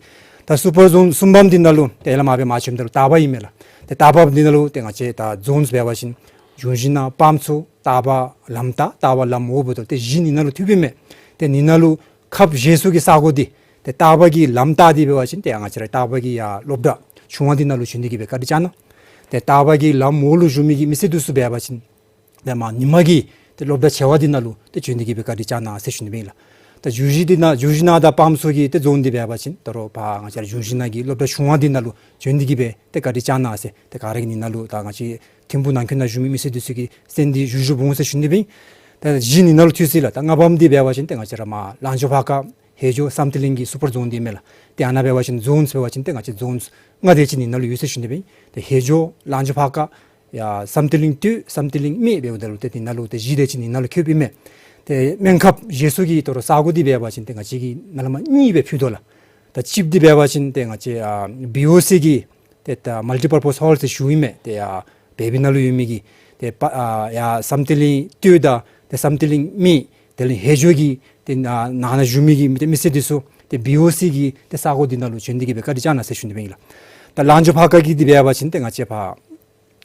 ད་སུ་པར་ཛོན་གསུམ་པམ་འདི་ནང་ལུ་ཏེ་ཡར་ལས་མར་སྦེ་མར་བྱོནམ་ད་ལུ་ལྟག་པ་ཨིན་མས་ལགས། ཏེ་ལྟག་པ་འདི་ནང་ལུ་ཏེ་ང་བཅས་ད་ཛོནས་འབད་བ་ཅིན་གཞུང་བཞི་ན་དཔངམ་མཚོ་ སྟག་པ་ལམ་ལྟག་སྟག་པ་ལམ་འོག་འབདཝ་ད་ཏེ་བཞི་ཨ་ནཱ་ལུ་ཐུགཔ་ཨིན་མས། ཏེ་ཨ་ནཱ་ལུ་ཁབ་བཞེས་ས་གི་ས་གོ་འདི་ཏེ་སྟག་པ་གི་ལམ་ལྟག་འདི་འབད་བ་ཅིན་ཏེ་ང་བཅས་ར་སྟག་པ་གི་ཡ་སློབ་གྲྭ་ཆུང་བ་འདི་ནང་ལུ་བྱོན་ཏེ་གི་སྦེ་བཀའ་དྲིན་བསྐྱང་གནང་། ཏེ་སྟག་པ་གི་ལམ་འོག་ལུ་བཞུགས་མི་གི་མི་སེར་འདི་ཚུ་འབད་བ་ཅིན་ཏེ་མ་ཉིན་མ་གི་ཏེ་སློབ་གྲྭ་ཆེ་བ་འདི་ནང་ལུ་ཏེ་བྱོན་ཏེ་གི་སྦེ་བཀའ་དྲིན་བསྐྱང་གནང་ཟེར་ཞུ་ནི་ཨིན་ལགས། ད་བརྗོད་གཞི་འདི་ནང་བརྗོད་གཞི་ནང་དང་དཔངམ་ཚུ་གི་ཏེ་རྫོང་འདི་འབད་བ་ཅིན་ད་རུང་ཕར་ང་བཅས་ར་ལྗོངས་ཞིང་ནང་གི་སློབ་གྲྭ་ཆུང་བ་འདི་ནང་ལུ་བྱོན་ཏེ་གི་སྦེ་ཏེ་བཀའ་དྲིན་བསྐྱང་གནང་ཟེར་ཏེ་ག་ར་གིས་ཨ་ནཱ་ལུ་ད་ང་བཅས་ཐིམ་ཕུག་ནང་འཁོད་ནང་བཞུགས་མི་མི་སེར་འདི་ཚུ་གིས་གསན་ཏེ་བཞུགས་བཞུགས་འོང་ཟེར་ཞུ་ནི་ཨིན། ད་བཞི་ཨ་ནཱ་ལུ་ཐུག་ཅི་ལགས། ད་ལྔ་པམ་འདི་འབད་བ་ཅིན་ཏེ་ང་བཅས་ར་མར་ལང་ཇོ་ཕར་ཁ་ཧེ་ཇོ་བསམ་གཏན་གླིང་གི་སུ་པར་རྫོན་འདི་ཨིན་མས་ལགས། ཏེ་ཨ་ནཱ་འབད་བ་ཅིན་རྫོན་འབད་བ་ཅིན་ཏེ་ང་བཅས་རྫོན་ལྔ་དེ་ཅིག་ཨ་ནཱ་ལུ་ཡོད་ཟེར་ཞུ་ནི་ཨིན། ཏེ་ཧེ་ཇོ་ལང་ཇོ་ཕར་ཁ་ཡ་བསམ་གཏན་གླིང་སྟོད་བསམ་གཏན་གླིང་སྨད་འབདཝ་ད་ལུ་ཏེ་ཨ་ནཱ་ལུ་ཏེ་བཞི་དེ་ཅིག་ཨ་ནཱ་ལུ་ཁྱབ་ཨིན་མས། ཏེ་སྨན་ཁབ་བཞེས་ས་གི་ད་རུང་ས་གོ་འདི་འབད་བ་ཅིན་ཏེ་ང་བཅས་ཀྱིས་ནཱ་ལས་མར་གཉིས་སྦེ་ཕུལ་དོ་ལགས། ད་གཅིག་འདི་འབད་བ་ཅིན་ཏེ་ང་བཅས་ཨ་བི་ཨོ་སི་གི་ཏེ་ད་མལ་ཊི་པར་པོས་ཧོལ་ཟེར་ཞུཝ་ཨིན་མས། ཏེ་ཡར་བལ་པོའི་ནང་ལུ་ཡོད་མི་གི་ཏེ་པ་ཨ་ཡར་བསམ་གཏན་གླིང་སྟོད་དང་ཏེ་བསམ་གཏན་གླིང་སྨད་དེ་ལས་ཧེ་ཇོ་གི་ཏེ་ནང་ནང་ན་བཞུགས་མི་གི་མི་ཏེ་མི་སེར་འདི་ཚུ་ཏེ་བི་ཨོ་སི་གི་ཏེ་ས་གོ་འདི་ནང་ལུ་བྱོན་ཏེ་གི་སྦེ་བཀའ་དྲིན་བསྐྱང་གནང་ཟེར་ཞུ་ནི་ཨིན་ལགས། ད་ལང་ཇོ་ཕར་ཁ་གི་འདི་འབད་བ་ཅིན་ཏེ་ང་བཅས་ཕར་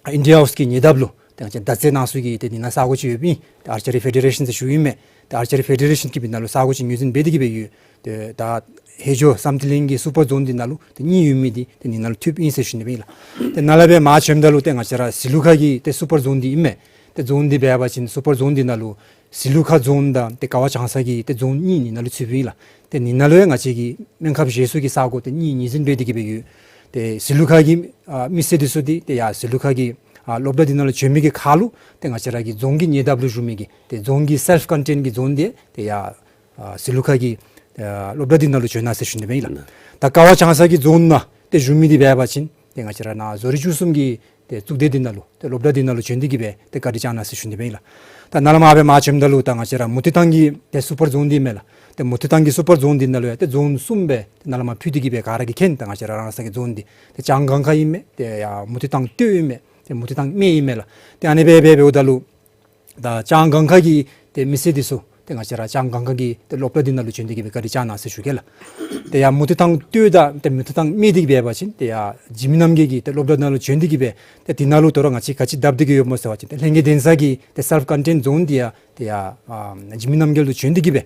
ཨིན་ཌི་ཡ་ཧའུསི་གི་ཉེ་འདབས་ལུ་ཏེ་ང་བཅས་མདའ་རྩེད་ནང་ཚུ་གི་ཏེ་ཨ་ནཱ་ས་གོ་ཅིག་ཡོདཔ་ཨིན། ཏེ་ཨར་ཅ་རི་ཕེ་ཌེ་རེ་ཤཱན་ཟེར་ཞུཝ་ཨིན་མས། ཏེ་ཨར་ཅ་རི་ཕེ་ཌེ་རེ་ཤཱན་གྱིས་ཨ་ནཱ་ལུ་ས་གོ་ཅིག་ངོས་འཛིན་འབད་དེ་གི་སྦེ་ཡོད། ཏེ་ད་ཧེ་ཇོ་བསམ་གཏན་གླིང་གི་སུ་པར་རྫོན་འདི་ནང་ལུ་ཏེ་གཉིས་ཡོད་མི་འདི་ཏེ་ཨ་ནཱ་ལུ་ཐུགཔ་ཨིན་ཟེར་ཞུ་ནི་ཨིན་ལགས། ཏེ་ནཱ་ལས་སྦེ་མར་བྱོནམ་ད་ལུ་ཏེ་ང་བཅས་ར་ཟི་ལུ་ཁ་གི་ཏེ་སུ་པར་རྫོན་འདི་ཨིན་མས། ཏེ་རྫོན་འདི་འབད་བ་ཅིན་སུ་པར་རྫོན་འདི་ནང་ལུ་ཟི་ལུ་ཁ་རྫོན་དང་ཏེ་ཀ་བ་ལྕང་ས་གི་ཏེ་རྫོན་གཉིས་ཨ་ནཱ་ལུ་ཚུདཔ་ཨིན་ལགས། ཏེ་ཨ་ནཱ་ལུ་ཡང་ང་བཅས་ཀྱིས་སྨན་ཁབ་བཞེས་ས་གི་ས་གོ་ཏེ་གཉིས་ངོས་འཛིན་འབད་དེ་གི་སྦེ་ཡོད། ཏེ་ཟི་ལུ་ཁ་གི་ཨ་མི་སེར་འདི་ཚུ་འདི་ཏེ་ཡར་ཟི་ལུ་ཁ་གི་ཨ་སློབ་གྲྭ་འདི་ནང་ལུ་བྱོན་མི་གི་ཁར་ལུ་ཏེ་ང་བཅས་ར་གི་རྫོང་གི་ཉེ་འདབས་ལུ་བཞུགས་མི་གི་ཏེ་རྫོང་གི་སེལཕ་ཀོན་ཊེན་གྱི་རྫོན་འདི་ཏེ་ཡར་ཨ་ཟི་ལུ་ཁ་གི་ཨ་སློབ་གྲྭ་འདི་ནང་ལུ་བྱོན་གནང་ཟེར་ཞུ་ནི་ཨིན་ལགས། ད་ཀ་བ་ལྕང་ས་གི་རྫོན་ནང་ཏེ་བཞུགས་མི་འདི་འབད་བ་ཅིན་ཏེ་ང་བཅས་ར་ནཱ་བཟོ་རིག་བཅུ་གསུམ་གྱི་ཏེ་གཙུག་སྡེ་འདི་ནང་ལུ་ཏེ་སློབ་གྲྭ་འདི་ནང་ལུ་བྱོན་ཏེ་གི་སྦེ་ཏེ་བཀའ་དྲིན་བསྐྱངས་གནང་ཟེར་ཞུ་ནི་ཨིན་ལགས། ད་ནཱ་ལས་མར་སྦེ་མར་བྱོནམ་ད་ལུ་ད་ང་བཅས་ར་མུ་སྟེགས་ཐང་གི་ཏེ་སུ་པར་རྫོན་འདི་ཨིན་མས་ལགས། ཏེ་མུ་སྟེགས་ཐང་གི་སུ་པར་རྫོན་འདི་ནང་ལུ་ཡང་ཏེ་རྫོན་གསུམ་སྦེ་ཏེ་ནཱ་ལས་མར་ཕུལ་ཏེ་གི་སྦེ་ག་ར་གིས་མཁྱེན། ད་ང་བཅས་ར་རང་སོའི་རྫོན་འདི་ཏེ་ལྕང་སྒང་ཁ་ཨིན་མས། ཏེ་ཡར་མུ་སྟེགས་ཐང་སྟོད་ཨིན་མས། ཏེ་མུ་སྟེགས་ཐང་སྨད་ཨིན་མས་ལགས། ཏེ་ཨ་ནི་སྦེ་སྦེ་འབདཝ་ད་ལུ་ད་ལྕང་སྒང་ཁ་གི་ཏེ་མི་སེར་འདི་ཚུ་ཏེ་ང་བཅས་ར་ལྕང་སྒང་ཁ་གི་ཏེ་སློབ་གྲྭ་འདི་ནང་ལུ་བྱོན་ཏེ་གི་སྦེ་བཀའ་དྲིན་བསྐྱངས་གནང་ཟེར་ཞུ་གེ་ལགས། ཏེ་ཡར་མུ་སྟེགས་ཐང་སྟོད་དང་ཏེ་མུ་སྟེགས་ཐང་སྨད་འདི་འབད་བ་ཅིན་ཏེ་ཡར་འཇིགས་མེད་རྣམ་རྒྱལ་གྱི་ཏེ་སློབ་གྲྭ་ནང་ལུ་བྱོན་ཏེ་གི་སྦེ་ཏེ་འདི་ནང་ལུ་ད་རུང་ང་བཅས་ག་ཅི་བཏབ་སྟེ་གི་ཡོདཔ་སྨོ་ཟེར་བ་ཅིན་ཏེ་ལྷན་རྒྱས་གདན་ས་གི་ཏེ་སེལཕ་ཀོན་ཊེན་རྫོན་འདི་ཡང་ཏེ་ཡར་ཨ་འཇིགས་མེད་རྣམ་རྒྱལ་ལུ་བྱོན་ཏེ་གི་སྦེ་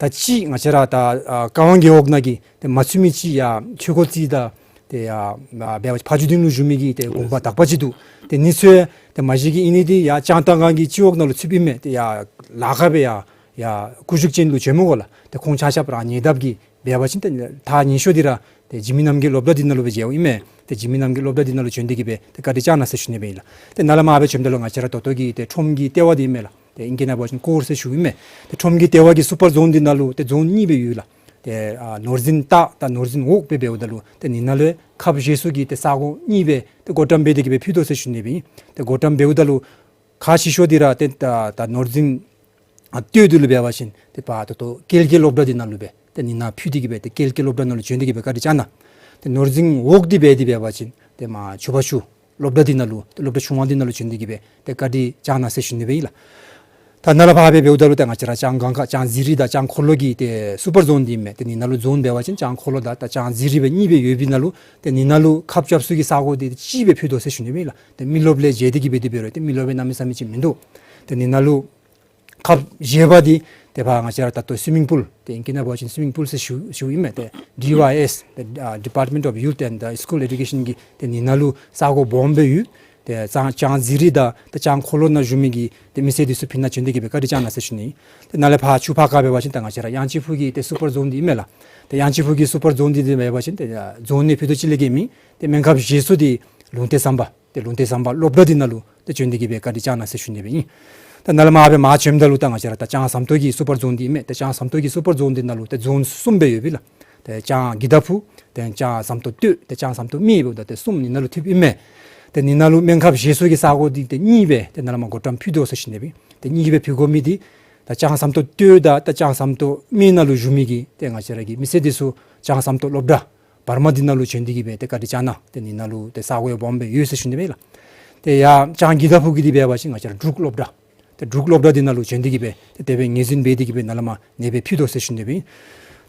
ད་ཅི་ང་བཅས་ར་ད་ཨ་ཀ་ཝང་རྒེད་འོག་ནང་གི་ཏེ་མ་ཚུད་མི་ཅིག་ཡར་ཆོས་འཁོར་རྩེ་དང་ཏེ་ཡར་ཨ་འབད་བ་ཕ་ཇོ་སྡིངས་ལུ་བཞུགས་མི་གི་ཏེ་དགོན་པ་དག་པ་ཅིག་འདུག། ཏེ་ཨ་ནི་ཚུ་ཡང་ཏེ་མ་གཞི་གི་ཨིན་ནི་འདི་ཡར་ལྕང་སྟག་སྒང་གི་སྤྱི་འོག་ནང་ལུ་ཚུདཔ་ཨིན་མས། ཏེ་ཡར་ལ་ཁ་སྦེ་ཡར་ཡར་སྐུ་བཞུགས་ཅན་ལུ་བྱོན་མི་དགོ་ལགས། ཏེ་ཁོང་ཆ་ཁྱབ་ར་ཉེ་འདབས་ཀྱི་འབད་བ་ཅིན་ཏེ་ད་ཉེ་ཤོས་འདི་ར་ཏེ་འཇིགས་མེད་རྣམ་རྒྱལ་སློབ་གྲྭ་འདི་ནང་ལུ་སྦེ་མཇལཝ་ཨིན་མས། ཏེ་འཇིགས་མེད་རྣམ་རྒྱལ་སློབ་གྲྭ་འདི་ནང་ལུ་བྱོན་ཏེ་གི་སྦེ་ཏེ་བཀའ་དྲིན་བསྐྱངས་གནང་ཟེར་ཞུ་ནི་སྦེ་ཨིན་ལགས། ཏེ་ནཱ་ལས་མར་སྦེ་བྱོནམ་ད་ལུ་ང་བཅས་ར་ད་ལྟོ་གི་ཏེ་ཁྲོམ་གྱི་ལྟེ་བ་འདི་ཨིན་མས་ལགས། ཏེ་ཨིང་སྐད་ནང་འབད་བ་ཅིན་ཀོར་ཟེར་ཞུཝ་ཨིན་མས། ཏེ་ཁྲོམ་གྱི་ལྟེ་བ་གི་སུ་པར་རྫོན་འདི་ནང་ལུ་ཏེ་རྫོན་གཉིས་སྦེ་ཡོད་ལགས། ཏེ་ཨ་ནོར་འཛིན་ལྟག་དང་ནོར་འཛིན་འོག་སྦེ་འབདཝ་ད་ལུ་ཏེ་ཨ་ནི་ནང་ལུ་ཡང་ཁབ་བཞེས་ས་གི་ཏེ་ས་གོ་གཉིས་སྦེ་ཏེ་བགོ་བཀྲམ་འབད་དེ་གི་སྦེ་ཕུལ་དོ་ཟེར་ཞུ་ནི་སྦེ་ཨིན། ཏེ་བགོ་བཀྲམ་འབདཝ་ད་ལུ་ཁག་ཆེ་ཤོས་འདི་ར་ཏེ་ད་ད་ནོར་འཛིན་ཨ་སྟོད་འདི་ལུ་འབད་བ་ཅིན་ཏེ་ཕར་ད་ལྟོ་ཀལ་ཀེ་སློབ་གྲྭ་འདི་ནང་ལུ་སྦེ་ཏེ་ཨ་ནི་ནང་ཕུལ་ཏེ་གི་སྦེ་ཏེ་ཀལ་ཀེ་སློབ་གྲྭ་ནང་ལུ་བྱོན་ཏེ་གི་སྦེ་བཀའ་དྲིན་བསྐྱངས་གནང་། ཏེ་ནོར་འཛིན་འོག་འདི་འབད་དེ་འབད་བ་ཅིན་ཏེ་མར་ཆུ་བར་ཆུ་སློབ་གྲྭ་འདི་ནང་ལུ་ཏེ་སློབ་གྲྭ་ཆུང་བ་འདི་ནང་ལུ་བྱོན་ཏེ་གི་སྦེ་ཏེ་བཀའ་དྲིན་བསྐྱངས་གནང་ཟེར་ཞུ་ནི་སྦེ་ཨིན་ལགས། ད་ནཱ་ལས་ཕར་སྦེ་འབདཝ་ད་ལུ་ཏེ་ང་བཅས་ར་ལྕང་སྒང་ཁ་ལྕང་རྫིང་རི་དང་ལྕང་འཁོར་ལོ་གི་ཏེ་སུ་པར་རྫོན་འདི་ཨིན་མས། ཏེ་ཨ་ནི་ནང་ལུ་རྫོན་འབད་བ་ཅིན་ལྕང་འཁོར་ལོ་དང་ད་ལྕང་རྫིང་རི་སྦེ་གཉིས་སྦེ་ཡོད་པའི་ནང་ལུ་ཏེ་ཨ་ནི་ནང་ལུ་ཁབ་རྐྱབ་ས་གི་ས་གོ་འདི་གཅིག་སྦེ་ཕུལ་དོ་ཟེར་ཞུ་ནི་སྦེ་ཨིན་ལགས། ཏེ་མི་རློབས་ལས་བརྒལ་ཏེ་གི་སྦེ་དེ་འབད་རུང་ཏེ་མི་རློབས་སྦེ་གནམ་མེད་ས་མེད་ཅིག་མིན་འདུག། ཏེ་ཨ་ནི་ནང་ལུ་ཁབ་བཞེས་པ་འདི་ཏེ་ཕར་ང་བཅས་ར་ད་ལྟོ་སུའི་མིང་པུལ་ཏེ་ཨིང་སྐད་ནང་འབད་བ་ཅིན་སུའི་མིང་པུལ་ཟེར་ཞུ་ཞུཝ་ཨིན་མས། ཏེ་ཌི་ཝའི་ཨེསི་ཏེ་ཨ་Department of Youth and School Education གི་ཏེ་ཨ་ནི་ནང་ལུ་ས་གོ་སྦོམ་སྦེ་ཡོད། ཏེ་ལྕང་ལྕང་རྫིང་རི་དང་ཏེ་ལྕང་འཁོར་ལོ་ནང་བཞུགས་མི་གི་ཏེ་མི་སེར་འདི་ཚུ་ཕི་ནང་བྱོན་ཏེ་གི་སྦེ་བཀའ་དྲིན་བསྐྱངས་གནང་ཟེར་ཞུ་ནི། ཏེ་ནཱ་ལས་ཕར་ཆུ་ཕར་ཁ་འབད་བ་ཅིན་ད་ང་བཅས་ར་གཡང་སྐྱིད་ཕུག་གི་ཏེ་སུ་པར་རྫོན་འདི་ཨིན་མས་ལགས། ཏེ་གཡང་སྐྱིད་ཕུག་གི་སུ་པར་རྫོན་འདི་འདི་འབད་བ་ཅིན་ཏེ་རྫོན་ནང་ཕུད་རྡོག་གཅིག་ལས་བརྒལ་མེད། ཏེ་སྨན་ཁབ་བཞེས་ས་འདི་ལུང་བསྟན་ཟམ་པ་ཏེ་ལུང་བསྟན་ཟམ་པ་སློབ་གྲྭ་འདི་ནང་ལུ་ཏེ་བྱོན་ཏེ་གི་སྦེ་བཀའ་དྲིན་བསྐྱངས་གནང་ཟེར་ཞུ་ནི་སྦེ་ཨིན། ད་ནཱ་ལས་མར་སྦེ་མར་བྱོནམ་ད་ལུ་ད་ང་བཅས་ར་ད་ལྕང་ཟམ་ཏོག་གི་སུ་པར་རྫོན་འདི་ཨིན་མས། ཏེ་ལྕང་ཟམ་ཏོག་གི་སུ་པར་རྫོན་འདི་ནང་ལུ་ཏེ་རྫོན་གསུམ་སྦེ་ཡོད་པས་ལགས། ཏེ་ལྕང་གི་དྭགས་ཕུག་ཏེ་ལྕང་ཟམ་ཏོག་སྟོད་ཏེ་ལྕང་ཟམ་ཏོག་སྨད་འབདཝ་ད་ཏེ་གསུམ་ཨ་ནི་ནང་ལུ་ཐུགཔ་ཨིན་མས། ཏེ་ཨ་ནི་ནང་ལུ་སྨན་ཁབ་བཞེས་ས་གི་ས་གོ་འདི་ཏེ་གཉིས་སྦེ་ཏེ་ནཱ་ལས་མར་བགོ་བཀྲམ་ཕུལ་དོ་ཟེར་ཞུ་ནི་སྦེ་ཨིན། ཏེ་གཉིས་སྦེ་ཕུལ་དགོ་མི་འདི་ད་ལྕང་ཟམ་ཏོག་སྟོད་དང་ད་ལྕང་ཟམ་ཏོག་སྨད་ནང་ལུ་བཞུགས་མི་གི་ཏེ་ང་བཅས་ར་གི་མི་སེར་འདི་ཚུ་ལྕང་ཟམ་ཏོག་སློབ་གྲྭ་བར་མ་འདི་ནང་ལུ་བྱོན་ཏེ་གི་སྦེ་ཏེ་བཀའ་དྲིན་བསྐྱངས་གནང་། ཏེ་ཨ་ནི་ནང་ལུ་ཏེ་ས་གོ་ཡང་སྦོམ་སྦེ་ཡོད་ཟེར་ཞུ་ནི་སྦེ་ཨིན་ལགས། ཏེ་ཡར་ལྕང་གི་དྭགས་ཕུག་གི་འདི་འབད་བ་ཅིན་ང་བཅས་ར་འབྲུག་སློབ་གྲྭ་ཏེ་འབྲུག་སློབ་གྲྭ་འདི་ནང་ལུ་བྱོན་ཏེ་གི་སྦེ་ཏེ་དེ་སྦེ་ངོས་འཛིན་འབད་དེ་གི་སྦེ་ནཱ་ལས་མར་ཨ་ནི་སྦེ་ཕུལ་དོ་ཟེར་ཞུ་ནི་སྦེ་ཨིན།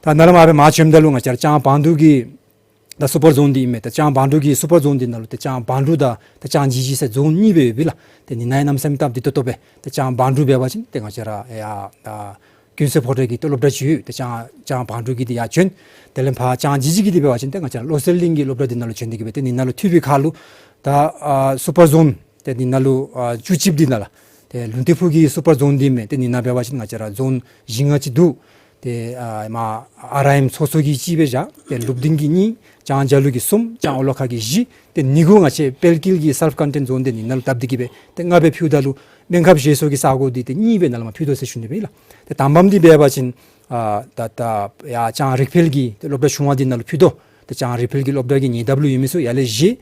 ད་ནཱ་ལས་མར་སྦེ་མར་བྱོནམ་ད་ལུ་ང་བཅས་ར་ལྕང་བང་དུ་གི་ ད་སུ་པར་ཛོན་འདི་ཨིན་མས། ད་ལྕང་བང་འབྲུག་གི་སུ་པར་ཛོན་འདི་ནང་ལུ་ད་ལྕང་བང་འབྲུག་དང་ད་ལྕང་ཇི་ཇི་ཟེར་ཛོན་གཉིས་སྦེ་ཡོདཔ་ཨིན་ལགས། ཏེ་ཨ་ནི་ནང་གནམ་མེད་ས་མེད་སྟབས་བདེ་ཏོག་ཏོ་སྦེ་ད་ལྕང་བང་འབྲུག་འབད་བ་ཅིན་ཏེ་ང་བཅས་ར་ཡ་ད་ཀུན་གསལ་ཕོ་བྲང་གི་ཏེ་སློབ་གྲྭ་ཅིག་ཡོད། ཏེ་ལྕང་ལྕང་བང་འབྲུག་གི་འདི་ཡར་བྱོན། དེ་ལས་ཕར་ལྕང་ཇི་ཇི་གི་འདི་འབད་བ་ཅིན་ཏེ་ང་བཅས་ར་བློ་གསལ་གླིང་གི་སློབ་གྲྭ་འདི་ནང་ལུ་བྱོན་ཏེ་གི་སྦེ་ཏེ་ཨ་ནི་ནང་ལུ་འཐུས་པའི་ཁར་ལུ་ད་ཨ་སུ་པར་ཛོན་ཏེ་ཨ་ནི་ནང་ལུ་ཨ་བཅུ་གཅིག་འདི་ནང་ལགས། ཏེ་ལུང་བསྟན་ཕུག་གི་སུ་པར་ཛོན་འདི་མས། ཏེ་ཨ་ནི་ནང་འབད་བ་ཅིན་ང་བཅས་ར་ཛོན་བཞི་ལྔ་ཅིག་འདུག། ཏེ་ཨ་མར་ཨར་ཨའི་ཨེམ་ཚོགས་གཙོ་གི་གཅིག་སྦེ་བཞག། ཏེ་ལུབ་སྡིང་གི་གཉིས། ལྕང་འཇའ་ལུ་གི་གསུམ། ལྕང་ཨོ་ལོ་ཁ་གི་བཞི། ཏེ་ཨ་ནི་གུ་ང་བཅས་དཔལ་སྐྱིད་ཀྱི་སེལཕ་ཀོན་ཊེནཊ་ཛོན་འདི་ཨ་ནི་ནང་ལུ་བཏབ་སྟེ་གི་སྦེ་ཏེ་ལྔ་སྦེ་ཕུལཝ་ད་ལུ་སྨན་ཁབ་བཞེས་ས་གི་ས་སྒོ་འདི་ཏེ་གཉིས་སྦེ་ནཱ་ལས་མར་ཕུལ་དོ་ཟེར་ཞུ་ནི་སྦེ་ཨིན་ལགས། ཏེ་དང་པམ་འདི་འབད་བ་ཅིན་ཨ་ད་ད་ཡར་ལྕང་རིག་འཕེལ་གྱི་ཏེ་སློབ་གྲྭ་ཆུང་བ་འདི་ནང་ལུ་ཕུལ་དོ། ཏེ་ལྕང་རིག་འཕེལ་གྱི་སློབ་གྲྭ་གི་ཉེ་འདབས་ལུ་ཡོད་མི་ཚུ་ཡར་ལས་བཞེས།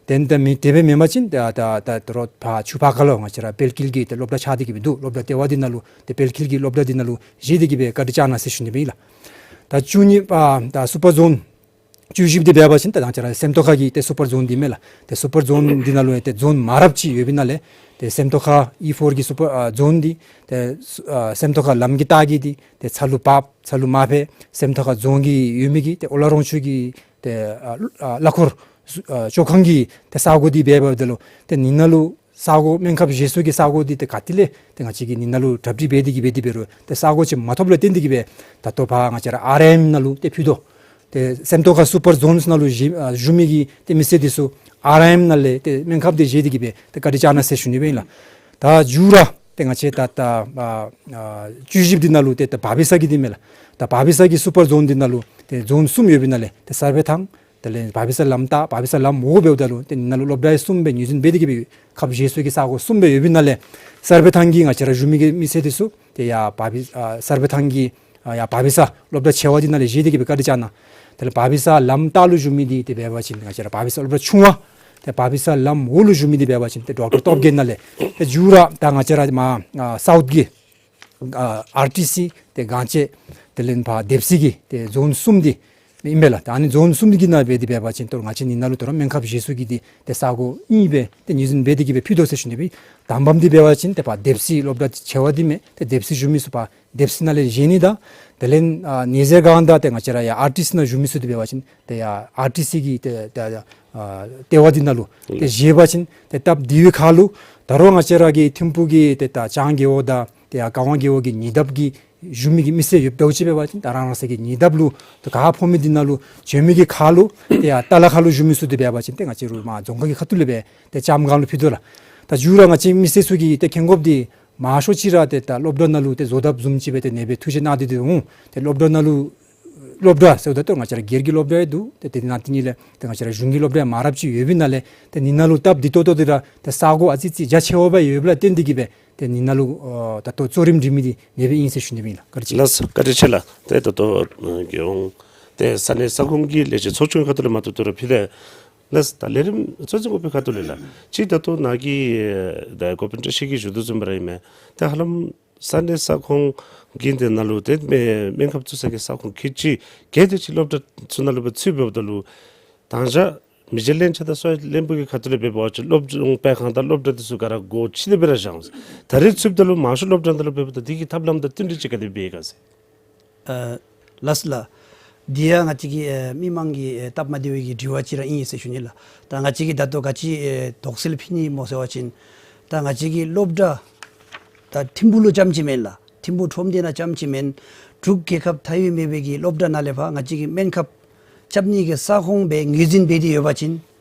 ཏེ་ད་མི་དེ་སྦེ་མེན་པ་ཅིན་ད་ད་ད་རོགས་ཕར་ཆུ་ཕར་ཁ་ལུ་ང་བཅས་ར་དཔལ་སྐྱིད་ཀྱི་ཏེ་སློབ་གྲྭ་ཆགས་ཏེ་གི་སྦེ་འདུག། སློབ་གྲྭ་ལྟེ་བ་འདི་ནང་ལུ་ཏེ་དཔལ་སྐྱིད་ཀྱི་སློབ་གྲྭ་འདི་ནང་ལུ་བཞེས་ཏེ་གི་སྦེ་བཀའ་དྲིན་བསྐྱང་གནང་ཟེར་ཞུ་ནི་སྦེ་ཨིན་ལགས། ད་བཅུ་གཉིས་པ་ད་སུ་པར་ཛོན་བཅུ་བཞི་འདི་འབད་བ་ཅིན་ད་ང་བཅས་ར་སེམས་རྟོགས་ཁ་གི་ཏེ་སུ་པར་ཛོན་འདི་མས་ལགས། ཏེ་སུ་པར་ཛོན་འདི་ནང་ལུ་ཏེ་ཛོན་མང་རབས་ཅིག་ཡོདཔ་ཨིན་ན་ལས་ཏེ་སེམས་རྟོགས་ཁ་ཨི་ཕོར་གྱི་སུ་པར་ཨ་ཛོན་འདི་ཏེ་སུ་ཨ་སེམས་རྟོགས་ཁ་ལམ་གྱི་ལྟག་གི་འདི་ཏེ་ཚ་ལུ་བབས་ཚ་ལུ་མ་ཕེབས། སེམས་རྟོགས་ཁ་རྫོང་གི་ཡོད་མི་གི་ཏེ་ཨོ་ལ་རོང་ཆུ་གི་ཏེ་ཨ་ཨ་གླ་འཁོར་ཨ་བཅོ་ཁང་གི་ཏེ་ས་སྒོ་འདི་འབད་འབདཝ་ད་ལུ་ཏེ་ཨ་ནི་ནང་ལུ་ས་སྒོ་སྨན་ཁབ་བཞེས་ས་གི་ས་སྒོ་འདི་ཏེ་ག་ཏེ་ལས་ཏེ་ང་བཅས་ཀྱིས་ཨ་ནི་ནང་ལུ་གྲ་སྒྲིག་འབད་དེ་གི་འབད་དེ་འབད་རུང་ཏེ་ས་སྒོ་ཅིག་མ་ཐོབ་ལས་བརྟེན་ཏེ་གི་སྦེ་ད་ལྟོ་ཕར་ང་བཅས་ར་ཨར་ཨའི་ཨེམ་ནང་ལུ་ཏེ་ཕུལ་དོ། ཏེ་སེམས་རྟོགས་ཁ་སུ་པར་ཛོན་ནང་ལུ་བཞུགས་ཨ་བཞུགས་མི་གི་ཏེ་མི་སེར་འདི་ཚུ་ཨར་ཨའི་ཨེམ་ནང་ལས་ཏེ་སྨན་ཁབ་འདི་བཞེས་ཏེ་གི་སྦེ་ཏེ་བཀའ་དྲིན་བསྐྱང་གནང་ཟེར་ཞུ་ནི་སྦེ་ཨིན་ལགས། ད་མཇུག་ར་ཏེ་ང་བཅས་ད་ད་ཨ་ཨ་བཅུ་བཞི་འདི་ནང་ལུ་ཏེ་ད་བར་བི་ས་གི་འདི་མས་ལགས། ད་བར་བི་ས་གི་སུ་པར་ཛོན་འདི་ནང་ལུ་ཏེ་ཛོན་གསུམ་ཡོདཔ་ཨིན་ན་ལས་ཏེ་སར་བེ་ཐང་དེ་ལས་བར་བི་ས་ལམ་ལྟག་བར་བི་ས་ལམ་འོག་འབདཝ་ད་ལུ་ཏེ་ཨ་ནི་ནང་ལུ་སློབ་གྲྭ་གསུམ་སྦེ་ངོས་འཛིན་འབད་དེ་གི་སྦེ་ཁབ་བཞེས་ས་གི་ས་སྒོ་གསུམ་སྦེ་ཡོདཔ་ཨིན་ན་ལས་སར་བེ་ཐང་གི་ང་བཅས་ར་བཞུགས་མི་གི་མི་སེར་འདི་ཚུ་ཏེ་ཡར་བར་བི་ཨ་སར་བེ་ཐང་གི་ཨ་ཡར་བར་བི་ས་སློབ་གྲྭ་ཆེ་བ་འདི་ནང་ལས་བཞེས་ཏེ་གི་སྦེ་བཀའ་དྲིན་བསྐྱང་གནང་། དེ་ལས་བར་བི་ས་ལམ་ལྟག་ལུ་བཞུགས་མི་འདི་ཏེ་འབད་བ་ཅིན་ང་བཅས་ར་བར་བི་ས་སློབ་གྲྭ་ཆུང་བ། ཏེ་བར་བི་ས་ལམ་འོག་ལུ་བཞུགས་མི་འདི་འབད་བ་ཅིན་ཏེ་ཌོག་ཊར་སྟོབས་རྒྱས་ཨིན་ན་ལས་ཏེ་མཇུག་ར་ད་ང་བཅས་ར་མར་ཨ་སའུཐ་གི་ཨ་ཨར་ཊི་སི་ཏེ་གངས་ཅན་དེ་ལས་ཕར་ལྡེབ་སི་གི་ཏེ་ཛོན་གསུམ་འདི་ཨིན་པས་ལགས། ད་ཨ་ནི་ཛོན་གསུམ་འདི་གི་ནང་འབད་དེ་འབད་བ་ཅིན་ཏེ་ང་བཅས་ཨ་ནི་ནང་ལུ་ད་རུང་སྨན་ཁབ་བཞེས་ས་གི་འདི་ཏེ་ས་སྒོ་གཉིས་སྦེ་ཏེ་ངོས་འཛིན་འབད་དེ་གི་སྦེ་ཕུལ་དོ་ཟེར་ཞུ་ནི་སྦེ། དང་པམ་འདི་འབད་བ་ཅིན་ཏེ་ཕར་ལྡེབ་སི་སློབ་གྲྭ་ཆེ་བ་འདི་མས། ཏེ་ལྡེབ་སི་བཞུགས་མི་ཚུ་ཕར་ལྡེབ་སི་ནང་ལས་བཞེས་ནི་དང་དེ་ལས་ཨ་ནེ་ཟེར་སྒང་དང་ཏེ་ང་བཅས་ར་ཡར་ཨར་ཊི་སི་ནང་བཞུགས་མི་ཚུ་འདི་འབད་བ་ཅིན་ཏེ་ཡར་ཨར་ཊི་སི་གི་ཏེ་ཏེ་ཨ་ལྟེ་བ་འདི་ནང་ལུ་ཏེ་བཞེས་པ་ཅིན་ཏེ་སྟབས་བདེ་བའི་ཁར་ལུ་ད་རུང་ང་བཅས་ར་གི་ཐིམ་ཕུག་གི་ཏེ་ད་ལྕང་རྒེད་འོག་དང་ཏེ་ཡར་ཀ་ཝང་རྒེད་འོག་གི་ཉེ་འདབས་ཀྱི་བཞུགས་མི་གི་མི་སེར་ཡོདཔ་འདྲཝ་ཅིག་འབད་བ་ཅིན་ད་རང་རང་སོ་གི་ཉེ་འདབས་ལུ་ཏེ་ག་ཕོག་མི་འདི་ནང་ལུ་བྱོན་མི་གི་ཁར་ལུ་ཏེ་ཡར་ཏ་ལ་ཁ་ལུ་བཞུགས་མི་ཚུ་འདི་འབད་བ་ཅིན་ཏེ་ང་བཅས་ར་མར་རྫོང་ཁག་གི་ཁ་ཐུག་ལས་སྦེ་ཏེ་ལྕམ་སྒང་ལུ་ཕུལ་དོ་ལགས། ད་མཇུག་ར་ང་བཅས་མི་སེར་ཚུ་གིས་ཏེ་མཁྱེན་དགོཔ་འདི་མང་ཤོས་ཅིག་ར་ཏེ་ད་སློབ་གྲྭ་ནང་ལུ་ཏེ་བཟོ་ཐབས་བཟུམ་ཅིག་སྦེ་ཏེ་ཨ་ནེ་སྦེ་ཐུགས་བཞེད་གནང་སྟེ་འདི་འོང་། ཏེ་སློབ་གྲྭ་ནང་ལུ་སློབ་གྲྭ་ཟེརཝ་ད་ལྟོ་ང་བཅས་ར་སྒེར་གྱི་སློབ་གྲྭ་ཡང་འདུག། ཏེ་དེ་ནང་དེ་ཉིད་ལས་ཏེ་ང་བཅས་ར་གཞུང་གི་སློབ་གྲྭ་ཡང་མང་རབས་ཅིག་ཡོདཔ་ཨིན་ན་ལས་ཏེ་ཨ་ནི་ནང་ལུ་སྟབས་བདེ་ཏོག་ཏོ་འདི་ར་ཏེ་ས་སྒོ་ཨ་ཙི་ཙི་རྒྱ་ཆེ་བ་སྦེ་ཡོདཔ་ལས་བརྟེན་ཏེ་གི་སྦེ་ཏེ་ཨ་ནི་ནང་ལུ་ཨོ་ད་ལྟོ་གཙོ་རིམ་སྒྲིག་མི་འདི་ཨ་ནེ་སྦེ་ཨིན་ཟེར་ཞུ་ནི་སྦེ་ཨིན་ལགས། བཀའ་དྲིན་ཆེ། ལགས་སོ། བཀའ་དྲིན་ཆེ་ལགས། ཏེ་ད་ལྟོ་ཨ་རྒྱལ་ཡོངས་ཏེ་ས་གནས་ས་ཁོངས་ཀྱི་ལས་བྱེད་ཚོགས་ཆུང་ཁ་ཐུག་ལས་མར་ད་ལྟོ་ར་ཕུལ་ཏེ་ལགས་སོ། ད་ལས་རིམ་གཙོ་འཛིན་འགོ་དཔོན་ཁ་ཐུག་ལས་ལགས། གཅིག་ད་ལྟོ་ནཱ་གི་ད་འགོ་དཔོན་བཀྲ་ཤིས་ཀྱིས་ཞུ་དོ་བཟུམ་སྦེ་ར་ཨིན་མས། ད་ཧ་ལམ་ས་གནས་ས་ཁོངས་ཀྱི་འདི་ནང་ལུ་ཏེ་སྨན་སྨན་ཁབ་བཙུགས་ས་གི་ས་ཁོངས་ཁལ་གཅིག་བརྒལ་ཏེ་ཅིག་སློབ་གྲྭ་ཚུ་ནང་ལུ་སྦེ་ཚུད་འབདཝ་ད་ལུ་ད་ང་བཅས་མི་རྗེ་ལྷན་ཚོགས་དང་གསོ་བའི་བློན་པོ་གི་ཁ་ཐུག་ལས་འབད་བ་ཅིན་སློབ་སྦྱོང་སྤེལ་ཁང་དང་སློབ་གྲྭ་འདི་ཚུ་ག་ར་སྒོ་ཕྱེ་སྟེ་སྦེ་ར་བཞག་འོང་། ད་རེས་ཚུདཔ་ད་ལུ་མང་ཤོས་སློབ་གྲྭ་ནང་ལུ་འབདཝ་ད་འདི་གི་ཐབས་ལམ་དང་བསྟུན་ཏེ་ཅིག་ག་དེ་འབད་ག་ཟེར། ཨ་ལགས་སོ་ལགས། འདི་ཡང་ང་བཅས་ཀྱི་ཨེ་མི་མང་གི་ཨེ་སྟབས་མ་བདེ་བའི་གི་དྲི་བ་ཅིག་ར་ཨིན་ཟེར་ཞུ་ནི་ལགས། ད་ང་བཅས་ཀྱིས་ད་ལྟོ་ག་ཅི་ཨེ་དོགས་སེལ་ཕུལ་ནི་སྨོ་ཟེར་བ་ཅིན་ད་ང་བཅས་ཀྱི་སློབ་གྲྭ་ད་ཐིམ་ཕུག་ལུ་རྐྱངམ་ཅིག་མེན་ལགས། ཐིམ་ཕུག་ཁྲོམ་སྡེ་ནང་རྐྱངམ་ཅིག་མེན། འབྲུག་རྒྱལ་ཁབ་མཐའ་དབུས་མེད་པའི་གི་སློབ་གྲྭ་ནང་ལས་ཕར་ང་བཅས་ཀྱི་སྨན་ཁབ་རྐྱབ་ནི་གི་ས་ཁོངས་སྦེ་ངོས་འཛིན་འབད་དེ་ཡོད་པ་ཅིན་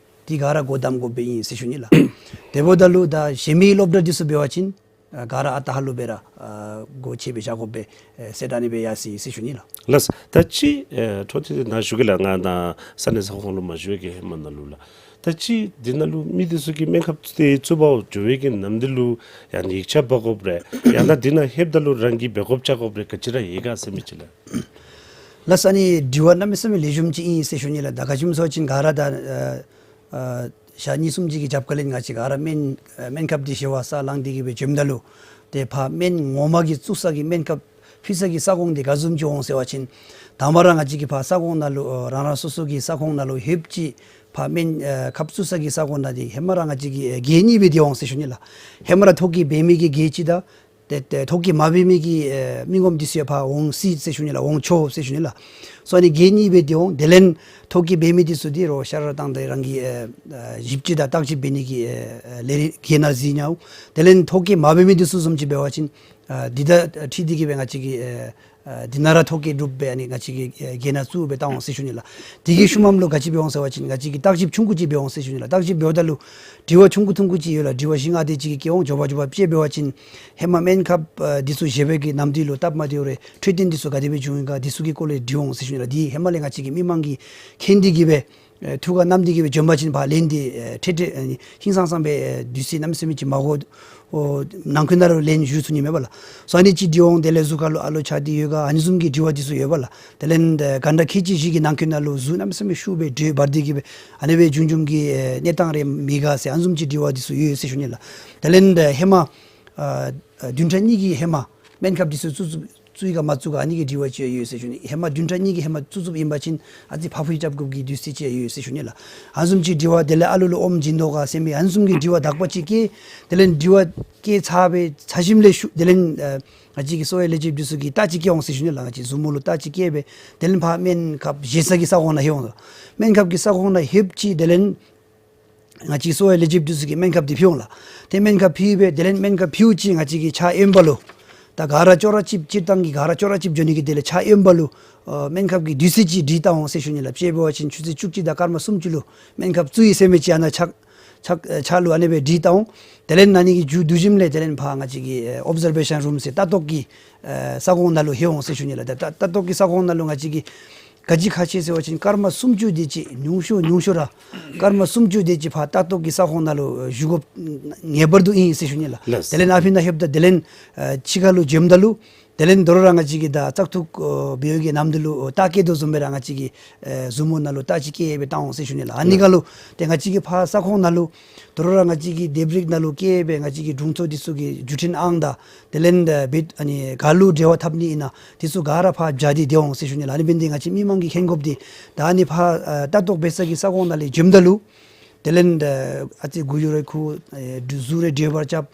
འདི་ག་ར་སྒོ་བསྡམ་དགོཔ་སྦེ་ཨིན་ཟེར་ཞུ་ནི་ལགས། དེ་འབདཝ་ད་ལུ་ད་གཞན་མི་སློབ་གྲྭ་འདི་ཚུ་འབད་བ་ཅིན་ཨ་ག་ར་ཨ་རྟག་ལུ་སྦེ་ར་ཨ་སྒོ་ཕྱེ་སྦེ་བཞག་དགོཔ་སྦེ་ཨེ་གསལ་བསྒྲགས་ནི་སྦེ་ཡར་སོ་ཡི་ཟེར་ཞུ་ནི་ལགས། ལགས་སོ། ད་ཅི་ཨེ་འཕྲོ་མཐུད་དེ་ནཱ་ཞུ་གེ་ལགས། ང་ནཱ་ས་གནས་ས་ཁོངས་ལུ་མ་བཞུགས་པའི་གི་ཧེ་མ་ནང་ལུ་ལགས། ད་ཅི་འདི་ནང་ལུ་མི་འདི་ཚུ་གིས་སྨན་ཁབ་དེ་བཙུགས་པར་འགྱོ་བའི་གི་ནམ་དུས་ལུ་ཡང་ན་ཡིག་ཆ་འབག་དགོཔ་རེ་ཡང་ན་འདི་ནང་ལྷོདཔ་ད་ལུ་རང་གིས་འབད་དགོཔ་བཅར་དགོཔ་རེ་ག་ཅི་ར་ཡོད་ག་ཟེར་མི་ཅིག་ལགས། ལགས་སོ། ཨ་ནི་དྲི་བ་གནམ་མེད་ས་མེད་ལེགས་ཤོམ་ཅིག་ཨིན་ཟེར་ཞུ་ནི་ལགས། ད་ག་ཅི་སྨོ་ཟེར་བ་ཅིན་ག་ར་ད་ཨ་ཨ་ཞག་གཉིས་གསུམ་ཅིག་གི་རྒྱབ་ཁ་ལས་ང་བཅས་ག་ར་སྨན་ཨ་སྨན་ཁབ་འདི་བཞེས་པར་ས་ལངས་ཏེ་གི་སྦེ་བྱོནམ་ད་ལུ་ཏེ་ཕར་སྨན་ངོ་མ་གི་བཙུགས་ས་གི་སྨན་ཁབ་ཕུལ་ས་གི་ས་ཁོངས་འདི་ག་བཟུམ་ཅིག་འོང་ཟེར་བ་ཅིན་དང་པ་ར་ང་བཅས་ཀྱིས་ཕར་ས་ཁོངས་ནང་ལུ་ཨ་རང་རང་སོ་སོ་གི་ས་ཁོངས་ནང་ལུ་ལྷོདཔ་ཅིག་ཕར་སྨན་ཨ་ཁབ་བཙུགས་ས་གི་ས་ཁོངས་ནང་འདི་ཧེ་མ་ར་ང་བཅས་ཀྱིས་ཨ་གེཊ་གཉིས་སྦེ་འདི་འོང་ཟེར་ཞུ་ནི་ལགས། ཧེ་མ་ར་ཐོག་གི་འབད་མི་གི་གེཊ་ཅིག་དང་ ཏེ་ཏེ་ཐོ་བཀོད་མ་འབད་མི་གི་ཨེ་མི་ངོམ་འདི་ཚུ་ཡང་ཕར་འོང་སྲིད་ཟེར་ཞུ་ནི་ལགས། འོང་ཆོག་ཟེར་ཞུ་ནི་ལགས། སོ་ཨ་ནི་གེ་གཉིས་སྦེ་འདི་འོང་། དེ་ལས་ཐོ་བཀོད་འབད་མི་འདི་ཚུ་འདི་རོགས་ཤ་ར་བཏང་སྟེ་རང་གི་ཨེ་ཨེ་ཞིབ་དཔྱད་དང་བརྟག་ཞིབ་འབད་ནི་གི་ཨེ་ཨེ་ལས་རིམ་གེ་ནང་གཟིགས་ནི་འོང་། དེ་ལས་ཐོ་བཀོད་མ་འབད་མི་འདི་ཚུ་བཟུམ་ཅིག་འབད་བ་ཅིན་ཨ་འདི་དང་འཁྲིལ་ཏེ་གི་སྦེ་ང་བཅས་ཀྱིས་ཨེ་ཨ་འདི་ནང་ར་ཐོ་བཀོད་གྲུབ་སྦེ་ཨ་ནི་ང་བཅས་ཀྱིས་ཨེ་གེ་ནང་བཙུགས་སྦེ་བཏང་འོང་ཟེར་ཞུ་ནི་ལགས། དེ་གི་ཤུལ་མམ་ལུ་ག་ཅི་འབད་འོང་ཟེར་བ་ཅིན་ང་བཅས་ཀྱིས་བརྟག་ཞིབ་ཆུང་ཀུ་ཅིག་འབད་འོང་ཟེར་ཞུ་ནི་ལགས། བརྟག་ཞིབ་འབདཝ་ད་ལུ་དྲི་བ་ཆུང་ཀུ་ཐུང་ཀུ་ཅིག་ཡོད་ལགས། དྲི་བ་བཞི་ལྔ་དེ་ཅིག་གི་བཀོད་འོང་། མགྱོགས་པ་མགྱོགས་པ་དཔྱད་འབད་བ་ཅིན་ཧེ་མ་སྨན་ཁབ་ཨ་འདི་ཚུ་བཞེས་པའི་གི་ནམ་དུས་ལུ་སྟབས་མ་བདེཝ་རེ་འཕྲོད་བསྟེན་འདི་ཚུ་ག་དེ་སྦེ་བྱུང་ཡི་ག་འདི་ཚུ་གི་སྐོར་ལས་དྲི་འོང་ཟེར་ཞུ་ནི་ལགས། འདི་ཧེ་མ་ལས་ང་བཅས་ཀྱིས་མི་མང་གིས་མཁྱེན་ཏེ་གི་སྦེ་ཨེ་ཐུགས་ཁར་བསྣམས་ཏེ་གི་སྦེ་བྱོན་པ་ཅིན་ཕར་ལན་འདི་ཨེ་འཕྲལ་འཕྲལ་ཨེ་ཧིང་སངས་སངས་སྦེ་ཨེ་དུས་ཚོད་གནམ་མེད་ས་མེད་ཅིག་མ་འགོར་ཨོ་ནང་འཁོད་ནང་ལུ་ལན་ཞུ་ཚུགས་ནི་མས་པ་ལགས། སོ་ཨ་ནི་ཅིག་དྲི་འོང་། དེ་ལས་གཟུགས་ཁར་ལུ་ཨ་ལོ་ཆགས་ཏེ་ཡོད་ག་ཨ་ནི་བཟུམ་གྱི་དྲི་བ་འདི་ཚུ་ཡོད་པ་ལགས། དེ་ལས་ཨེ་གྷན་ཊ་ཁལ་གཅིག་བཞི་གི་ནང་འཁོད་ནང་ལུ་གཟུགས་གནམ་མེད་ས་མེད་ཤུགས་སྦེ་དྲོད་འབར་ཏེ་གི་སྦེ་ཨ་ནི་སྦེ་བྱུང་བྱུངམ་གི་ཨེ་གནས་སྟངས་རེ་མེད་ག་ཟེར་ཨ་ནི་བཟུམ་གྱི་དྲི་བ་འདི་ཚུ་ཡོད་ཟེར་ཞུ་ནི་ལགས། དེ་ལས་ཨེ་ཧེ་མ་ཨ་ཨ་བདུན་ཕྲག་གཉིས་ཀྱི་ཧེ་མ་སྨན་ཁབ་འདི་ཚུ་བཙུགས་བཙུགས་བཙུགས་ཡི་ག་མ་བཙུགས་ག་ཨ་ནི་གི་དྲི་བ་ཅིག་ཡོད་ཟེར་ཞུ་ནི། ཧེ་མ་བདུན་ཕྲག་གཉིས་ཀྱི་ཧེ་མ་བཙུགས་བཙུགསཔ་ཨིན་པ་ཅིན་ཨ་ཙི་ཕར་ཕུད་རྐྱབ་དགོཔ་གི་དུས་ཚོད་ཅིག་ཡོད་ཟེར་ཞུ་ནི་ལགས། ཨ་ནི་བཟུམ་ཅིག་དྲི་བ། དེ་ལས་ཨ་ལུ་ལུ་ཨོམ་བྱིན་དོ་ག་ཟེར་མི་ཨ་ནི་བཟུམ་གྱི་དྲི་བ་དག་པ་ཅིག་བཀོད། དེ་ལས་དྲི་བ་བཀོད་ཚར་སྦེ་ཚར་ཞིནམ་ལས་ཤུལ་དེ་ལས་ཨ་ང་བཅས་ཀྱི་གསོ་བའི་ལས་བྱེདཔ་འདི་ཚུ་གིས་རྟགས་ཅིག་བཀོད་འོང་ཟེར་ཞུ་ནི་ལགས། ང་བཅས་གཟུགས་མོ་ལུ་རྟགས་ཅིག་བཀོད་སྦེ་དེ་ལས་ཕར་སྨན་ཁབ་བཞེས་ས་གི་ས་ཁོངས་ནང་ལྷོད་འོང་། སྨན་ཁབ་ཀྱི་ས་ཁོངས་ནང་ལྷོདཔ་ཅིག་དེ་ལས་ང་བཅས་གསོ་བའི་ལས་བྱེདཔ་འདི་ཚུ་གིས་སྨན་ཁབ་འདི་ཕུལ་འོང་ལགས། ཏེ་སྨན་ཁབ་ཕུལ་སྦེ་དེ་ལས་སྨན་ཁབ་ཕུལཝ་ཅིག་ང་བཅས་ཀྱིས་ཕྱག་གཡོནམ་ལུ་ད་ག་ར་ཅོག་ར་གཅིགཔ་སྤྱིར་བཏང་གི་ག་ར་ཅོག་ར་གཅིགཔ་འགྱོ་ནི་གི་དེ་ལས་ཕྱག་གཡོནམ་ལུ་ཨ་སྨན་ཁབ་ཀྱི་དུས་ཚོད་ཅིག་བྲིས་བཏང་འོང་ཟེར་ཞུ་ནི་ལགས། དཔྱེ་འབད་བ་ཅིན་ཆུ་ཚོད་བཅུ་གཅིག་དང་སྐར་མ་སུམ་ཅུ་ལུ་སྨན་ཁབ་བཙུགས་ཡི་ཟེར་མི་ཅིག་ཨ་ནཱ་ཕྱག་ཕྱག་ཕྱག་ལུ་ཨ་ནི་སྦེ་བྲིས་བཏང་འོང་། དེ་ལས་ཨ་ནི་གི་མཇུག་བསྡུ་ཞིནམ་ལས་དེ་ལས་ཕར་ང་བཅས་ཀྱི་ཨེ་ཨོབ་ཛར་བེ་ཤཱན་རུམ་ཟེར་ལྟ་རྟོག་གི་ཨེ་ས་ཁོངས་ནང་ལུ་ལྷོད་འོང་ཟེར་ཞུ་ནི་ལགས། ད་ལྟ་ལྟ་རྟོག་གི་ས་ཁོངས་ནང་ལུ་ང་བཅས་ཀྱིས་ག་ཅི་ཁག་ཆེ་ཟེར་བ་ཅིན་སྐར་མ་སུམ་ཅུ་དེ་ཅིག་ཉུང་ཤོས་ཉུང་ཤོས་ར་སྐར་མ་སུམ་ཅུ་དེ་ཅིག་ཕར་ལྟ་རྟོག་གི་ས་ཁོངས་ནང་ལུ་བཞུགས་དགོཔ་ངེས་པར་དུ་ཨིན་ཟེར་ཞུ་ནི་ལགས། ལགས། དེ་ལས་ཨ་ཕི་ནང་ལྷོདཔ་ད་དེ་ལས་ཨ་ཕྱི་ཁ་ལུ་བྱོནམ་ད་ལུ་དེ་ལས་དོ་རུང་ར་ང་བཅས་ཀྱིས་ད་བཙག་འཐུ་ཨ་འབད་བའི་གི་ནམ་དུས་ལུ་ཨ་རྟགས་བཀོད་དོ་བཟུམ་སྦེ་ར་ང་བཅས་ཀྱིས་ཨེ་གཟུགས་མོ་ནང་ལུ་རྟགས་ཅིག་བཀོད་སྦེ་བཏང་འོང་ཟེར་ཞུ་ནི་ལགས། ཨ་ནི་ཁར་ལུ་ཏེ་ང་བཅས་ཀྱི་ཕར་ས་ཁོངས་ནང་ལུ་དོ་རུང་ར་ང་བཅས་ཀྱི་ལྡེབས་རིས་ནང་ལུ་བཀོད་སྦེ་ང་བཅས་ཀྱི་དྲུང་འཚོ་འདི་ཚུ་གི་བརྒྱུད་འཕྲིན་ཨང་དང་དེ་ལས་ཨ་ནི་ག་ལུ་འབྲེལ་བ་འཐབ་ནི་ཨིན་ན་འདི་ཚུ་ག་ར་ཕར་སྦྱར་ཏེ་སྡོད་འོང་ཟེར་ཞུ་ནི་ལགས། ཨ་ནི་འབདན་འདི་ང་བཅས་མི་མང་གིས་མཁྱེན་དགོཔ་འདི་ད་ཨ་ནི་ཕར་ཨ་ལྟ་རྟོག་འབད་ས་གི་ས་ཁོངས་ནང་ལས་བྱོནམ་ད་ལུ་དེ་ལས་ཨ་ཨ་ཙི་མགུ་ཡུ་རེ་འཁུ་ཨེ་གཟུགས་རེ་དྲོད་འབར་རྐྱབ་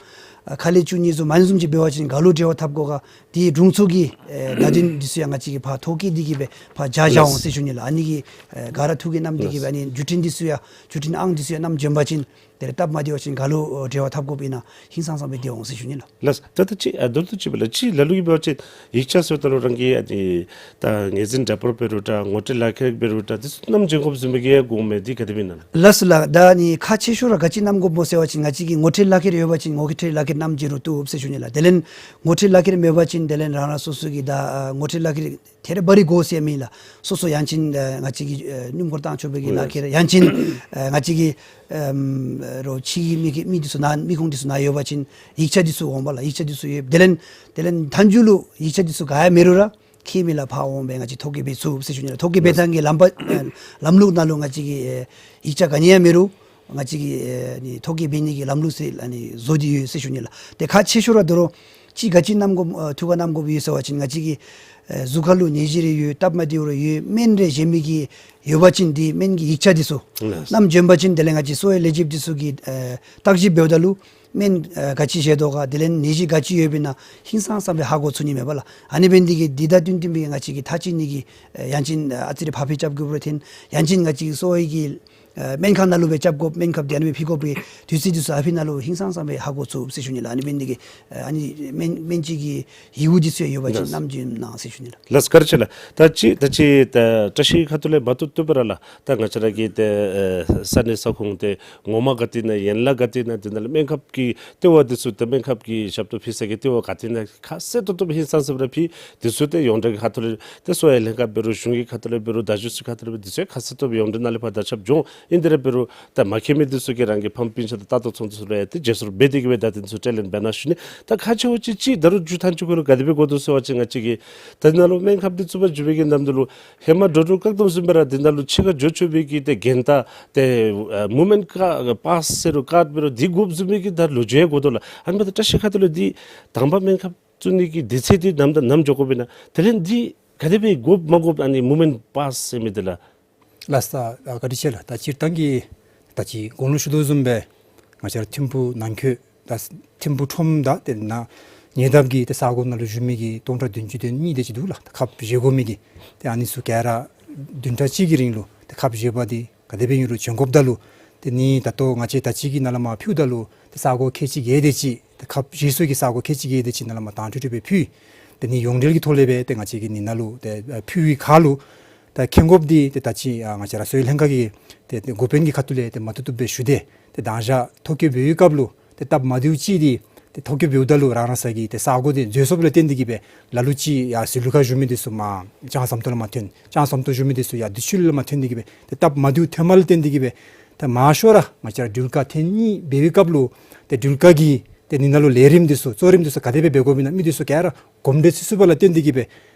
ཨ་ཁ་ལས་བཅུག་ནི་བཟུམ་ཨ་ནི་བཟུམ་ཅིག་འབད་བ་ཅིན་ག་ལུ་འབྲེལ་བ་འཐབ་དགོ་ག་དེ་དྲུང་འཚོ་གི་ཨེ་བརྡ་དོན་འདི་ཚུ་ཡང་ང་བཅས་ཀྱིས་ཕར་ཐོ་བཀོད་འདི་གིས་སྦེ་ཕར་སྦྱར་བཞག་འོང་ཟེར་ཞུ་ནི་ལགས། ཨ་ནི་གིས་ཨེ་ག་ར་ཐུགས་ཀྱིས་བསྣམས་འདི་གིས་སྦེ་ཨ་ནི་བརྒྱུད་འཕྲིན་འདི་ཚུ་ཡང་བརྒྱུད་འཕྲིན་ཨང་འདི་ཚུ་ཡང་བསྣམས་བྱོན་པ་ཅིན་དེ་ལས་སྟབས་མ་བདེ་བ་ཅིན་ག་ལུ་འབྲེལ་བ་འཐབ་དགོཔ་ཨིན་ན་ཧིང་སངས་སངས་སྦེ་སྡོད་འོང་ཟེར་ཞུ་ནི་ལགས། ལགས། ད་ད་ཅི་ཨ་མདོར་བསྡུས་ཅིག་སྦེ་ལགས། ཅིག་ལ་ལུ་གིས་འབད་བ་ཅིན་ཡིག་ཆ་ཟེརཝ་ད་ལུ་རང་གི་ཨ་ནི་ད་ངོས་འཛིན་འདྲ་པར་འབད་རུང་འདྲ་ངོ་སྤྲོད་ལག་ཁྱེར་འབད་རུང་འདྲ་འདི་ཚུ་བསྣམས་བྱོན་དགོཔ་བཟུམ་མའི་གི་དགོངསམ་མས། འདི་ག་དེ་སྦེ་ཨིན་ན་ལགས། ལགས་སོ་ལགས། ད་ཨ་ནི་ཁག་ཆེ་ཤོས་ར་ག་ཅི་བསྣམས་དགོཔ་སྨོ་ཟེར་བ་ཅིན་ང་བཅས་ཀྱིས་ངོ་སྤྲོད་ལག་ཁྱེར་ཡོད་པ་ཅིན་ངོ་སྤྲོད་ལག་ཁྱེར་བསྣམས་བྱོན་རུང་བཏུབ་ཟེར་ཞུ་ནི་ལགས། དེ་ལས་ངོ་སྤྲོད་ལག་ཁྱེར་མེད་པ་ཅིན་དེ་ལས་རང་རང་སོ་སོ་གི་ད་ཨ་ངོ་སྤྲོད་ལག་ཁྱེར་ཐད་རི་བ་རི་དགོ་ཟེར་མེད་ལགས། སོ་སོ་ཡང་ཅིན་ཨ་ང་བཅས་ཀྱི་ཨ་སྣུམ་འཁོར་བཏང་ཆོག་པའི་གི་ལག་ཁྱེར་ཡང་ཅིན་ཨ་ང་བཅས་ཀྱི་ཨམ་རོགས་ཕྱི་གི་མི་གི་མི་འདི་ཚུ་ནང་མི་ཁུངས་འདི་ཚུ་ནང་ཡོད་པ་ཅིན་ཡིག་ཆ་འདི་ཚུ་འོང་པ་ལགས། ཡིག་ཆ་འདི་ཚུ་ཡོད། དེ་ལས་དེ་ལས་མཐའ་མཇུག་ལུ་ཡིག་ཆ་འདི་ཚུ་ག་ཡང་མེད་རུང་ར་ཁྱད་མེད་ལགས། ཕར་འོང་སྦེ་ང་བཅས་ཐོ་བཀོད་འབད་ཚུགས་ཟེར་ཞུ་ནི་ལགས། ཐོ་བཀོད་འབད་ཐངས་ཀྱི་ལམ་པ་ཨེ་ལམ་ལུགས་ནང་ལུ་ང་བཅས་ཀྱི་ཨེ་ཡིག་ཆ་ག་ནི་ཡང་མེད་རུང་ང་བཅས་ཀྱིས་ཨེ་ནི་ཐོ་བཀོད་འབད་ནི་གི་ལམ་ལུགས་ཟེར་ཨ་ནི་བཟོ་སྟེ་ཡོད་ཟེར་ཞུ་ནི་ལགས། ཏེ་ཁག་ཆེ་ཤོས་ར་དོ་རུང་ཅིག་ག་ཅི་བསྣམས་དགོཔ་ཨ་ཐུགས་ཁར་བསྣམས་དགོཔ་ཡོད་ཟེར་བ་ཅིན་ང་བཅས་ཀྱི་ཨེ་གཟུགས་ཁར་ལུ་ནད་གཞི་རེ་ཡོད་སྟབས་མ་བདེཝ་རེ་ཡོད་སྨན་རེ་བཞེས་མི་གི་ཡོད་པ་ཅིན་དེ་སྨན་གྱི་ཡིག་ཆ་འདི་ཚུ་ལགས། བསྣམས་བྱོན་པ་ཅིན་དེ་ལས་ང་བཅས་གསོ་བའི་ལས་བྱེདཔ་འདི་ཚུ་གིས་ཨེ་བརྟག་ཞིབ་འབདཝ་ད་ལུ་སྨན་ཨེ་ག་ཅི་བཞེས་དོ་ག་དེ་ལས་ནད་གཞི་ག་ཅི་ཡོདཔ་ཨིན་ན་ཧིང་སངས་སངས་སྦེ་ཧ་གོ་ཚུགས་ནི་མས་པ་ལགས། ཨ་ནི་འབདན་འདི་གིས་འདི་དང་བསྟུན་བསྟུན་པའི་ང་བཅས་ཀྱིས་ཐག་བཅད་ནི་གི་ཨེ་ཡང་ཅིན་ཨ་ཨ་ཙི་རེ་ཕར་ཕུད་རྐྱབ་དགོཔ་རེ་ཐོན། ཡང་ཅིན་ང་བཅས་ཀྱི་གསོ་བའི་གི་ཨེ་སྨན་ཁང་ནང་ལུ་སྦེ་རྐྱབ་དགོཔ་སྨན་ཁབ་འདི་ཨ་ནི་སྦེ་ཕུལ་དགོ་པའི་དུས་ཚོད་འདི་ཚུ་ཨ་ཕི་ནང་ལུ་ཧིང་སངས་སངས་སྦེ་ཧ་གོ་ཚུགས་ཟེར་ཞུ་ནི་ལགས། ཨ་ནི་འབདན་འདི་གིས་ཨེ་ཨ་ནི་སྨན་སྨན་བཅོས་ཀྱི་ཡི་གུ་འདི་ཚུ་ཡང་ཡོད་པ་ཅིན་ལགས། བསྣམས་བྱོན་གནང་ཟེར་ཞུ་ནི་ལགས། ལགས་བཀའ་དྲིན་ཆེ་ལགས། ད་ཅི་ད་ཅི་ད་བཀྲ་ཤིས་ཁ་ཐུག་ལས་མ་ཐུབ་ཐུབ་པ་ར་ལགས། ད་ང་བཅས་ར་གི་ཏེ་ཨེ་ས་གནས་ས་ཁོངས་ཏེ་ངོ་མ་ག་ཏེ་ཨིན་ན་ཡན་ལག་ག་ཏེ་ཨིན་ན་དེ་ནང་ལས་སྨན་ཁབ་ཀྱི་ལྟེ་བ་འདི་ཚུ་ཏེ་སྨན་ཁབ་ཀྱི་ཞབས་ཏོག་ཕུལ་ས་གི་ལྟེ་བ་ག་ཏེ་ཨིན་ན་ཁ་གསལ་ཏོག་ཏོ་སྦེ་ཧིང་སངས་སངས་སྦེ་ར་ཕུལ། དེ་ཚུ་ཏེ་ཡོངས་གྲགས་ཀྱི་ཁ་ཐུག་ལས་ཏེ་གསོ་བའི་ལྷན་ཁག་འབད་རུང་གཞུང་གི་ཁ་ཐུག་ལས་འབད་རུང་བརྡ་བརྒྱུད་ཚུ་ཁ་ཐུག་ལས་འབད་དེ་ཚུ་ཡང་ཁ་གསལ་ཏོག་སྦེ་ཡོངས་འབྲེལ་ནང་ལས་ཕར་བརྡ་ཁྱབ་འགྱོ་འོང་། ཨིན་དེ་ར་འབད་རུང་ད་མ་མཁྱེན་མི་འདི་ཚུ་གིས་རང་གི་ཕམ་སྤུན་ཆ་དང་ལྟ་རྟོག་ཚོགས་འདུ་ཚུ་ལུ་ཡང་ཏེ་བརྗེ་སོར་འབད་དེ་གི་སྦེ་བརྡ་དེ་ཚུ་སྤྲོད་ལེན་འབད་གནང་ཞུ་ནི། ད་ཁག་ཆེ་བ་ཅིག་ཅིག་ད་རུང་མཇུག་ཐང་ཅིག་གུ་ལུ་ག་དེ་སྦེ་གོ་དོ་ཟེར་བ་ཅིན་ང་བཅས་ཀྱིས་ད་ནཱ་ལུ་སྨན་ཁབ་འདི་བཙུགས་པར་འགྱོ་བའི་གི་ནམ་དུས་ལུ་ཧེ་མ་འགྲོ་འགྲུལ་བཀག་དམ་བཟུམ་སྦེ་ར་འདི་ནང་ལུ་ཕྱི་ཁར་འགྱོ་ཆོག་པའི་གི་ཏེ་འགན་ཏ་ཏེ་ཨེ་མུ་མེནཊ་ཀ་པཱསི་ཟེར་རུང་ཀཱཌ་འབད་རུང་འདི་དགོཔ་བཟུམ་མའི་གི་ད་ལོ་རྒྱུས་ཡང་གོ་དོ་ལགས། ཨ་ནི་འབདཝ་ད་བཀྲ་ཤིས་ཁ་ཐུག་ལས་འདི་དང་པ་སྨན་ཁབ་བཙུགས་ནི་གི་དུས་ཚོད་འདི་ནམ་དང་ནམ་འགྱོ་དགོཔ་ཨིན་ན། དེ་ལས་འདི་ག་དེ་སྦེ་དགོཔ་མ་དགོཔ་ཨ་ནི་མུ་མེནཊ་པཱསི་ཟེར་མི་འདི་ལགས། ལགས་སོ། ད་བཀའ་དྲིན་ཆེ་ལགས། ད་སྤྱིར་བཏང་གི་ད་ཅི་གོང་ལུ་ཞུ་དོ་བཟུམ་སྦེ་ང་བཅས་ར་ཐིམ་ཕུག་ནང་འཁོད་ད་ཐིམ་ཕུག་ཁྲོམ་དང་དེ་ནང་ ཉེ་འདབས་ཀྱི་ཏེ་ས་གོ་ནང་ལུ་བཞུགས་མི་གི་སྟོང་ཕྲག་བདུན་ཅུ་དོན་གཉིས་དེ་ཅིག་འདུག་ལགས། ཏེ་ཁབ་བཞེས་དགོ་མི་གི། ཏེ་ཨ་ནི་ཚུ་ག་ར་བདུན་ཕྲག་གཅིག་གི་རིང་ལུ་ཏེ་ཁབ་བཞེས་པ་འདི་ག་དེ་སྦེ་ཨིན་རུང་བྱོན་དགོཔ་ད་ལུ་ཏེ་ནི་ད་ལྟོ་ང་བཅས་ད་ཅི་གི་ནང་ལས་མར་ཕུལཝ་ད་ལུ་ཏེ་ས་གོ་ཁལ་གཅིག་བརྒྱད་དེ་ཅིག་ཏེ་ཁབ་བཞེས་ས་གི་ས་གོ་ཁལ་གཅིག་བརྒྱད་དེ་ཅིག་ནང་ལས་མར་དྭངས་འཕྲོས་འཕྲོས་སྦེ་ཕུལ། ཏེ་ནི་ཡོངས་འབྲེལ་གྱི་ཐོག་ལས་སྦེ་ཏེ་ང་བཅས་ཀྱིས་ནི་ནཱ་ལུ་ཏེ་ཕུལ་བའི་ཁར་ལུ་ད་མཁྱེན་དགོཔ་འདི་ཏེ་ད་ཅི་ཨ་ང་བཅས་ར་གསོ་བའི་ལྷན་ཁག་གི་ཏེ་ཏེ་འགོ་དཔོན་གྱི་ཁ་ཐུག་ལས་ཏེ་མ་བཏུབ་བཏུབ་སྦེ་ཞུ་སྟེ། ཏེ་དང་ཞག་ཐོ་བཀོད་འབད་བའི་སྐབས་ལུ་ཏེ་སྟབས་མ་བདེཝ་ཅིག་འདི་ཏེ་ཐོ་བཀོད་འབདཝ་ད་ལུ་རང་རང་ས་གི་ཏེ་ས་གོ་འདི་འཛོལ་སོངམ་ལས་བརྟེན་ཏེ་གིས་སྦེ་ལ་ལུ་ཅིག་ཡར་ཟུར་ལུ་ཁར་བཞུགས་མི་འདི་ཚུ་མར་ལྕང་ཟམ་ཏོག་ལས་མར་ཐོན། ལྕང་ཟམ་ཏོག་བཞུགས་མི་འདི་ཚུ་ཡར་བདེ་ཆེན་ལས་མར་ཐོན་ཏེ་གིས་སྦེ་ཏེ་སྟབས་མ་བདེཝ་ཐོནམ་ལས་བརྟེན་ཏེ་གིས་སྦེ་ཏེ་མང་ཤོས་ར་ང་བཅས་ར་འགྲུལ་བཀག་ཐེངས་གཉིས་འབད་བའི་སྐབས་ལུ་ཏེ་འགྲུལ་བཀག་གི་ཏེ་ནི་ནཱ་ལུ་ལས་རིམ་འདི་ཚུ་གཙོ་རིམ་འདི་ཚུ་ག་དེ་སྦེ་འབད་དགོཔ་ཨིན་ན་མི་འདི་ཚུ་ག་ར་གོམས་འདྲིས་ཚུད་ཚུདཔ་ལས་བརྟེན་ཏེ་གིས་སྦེ་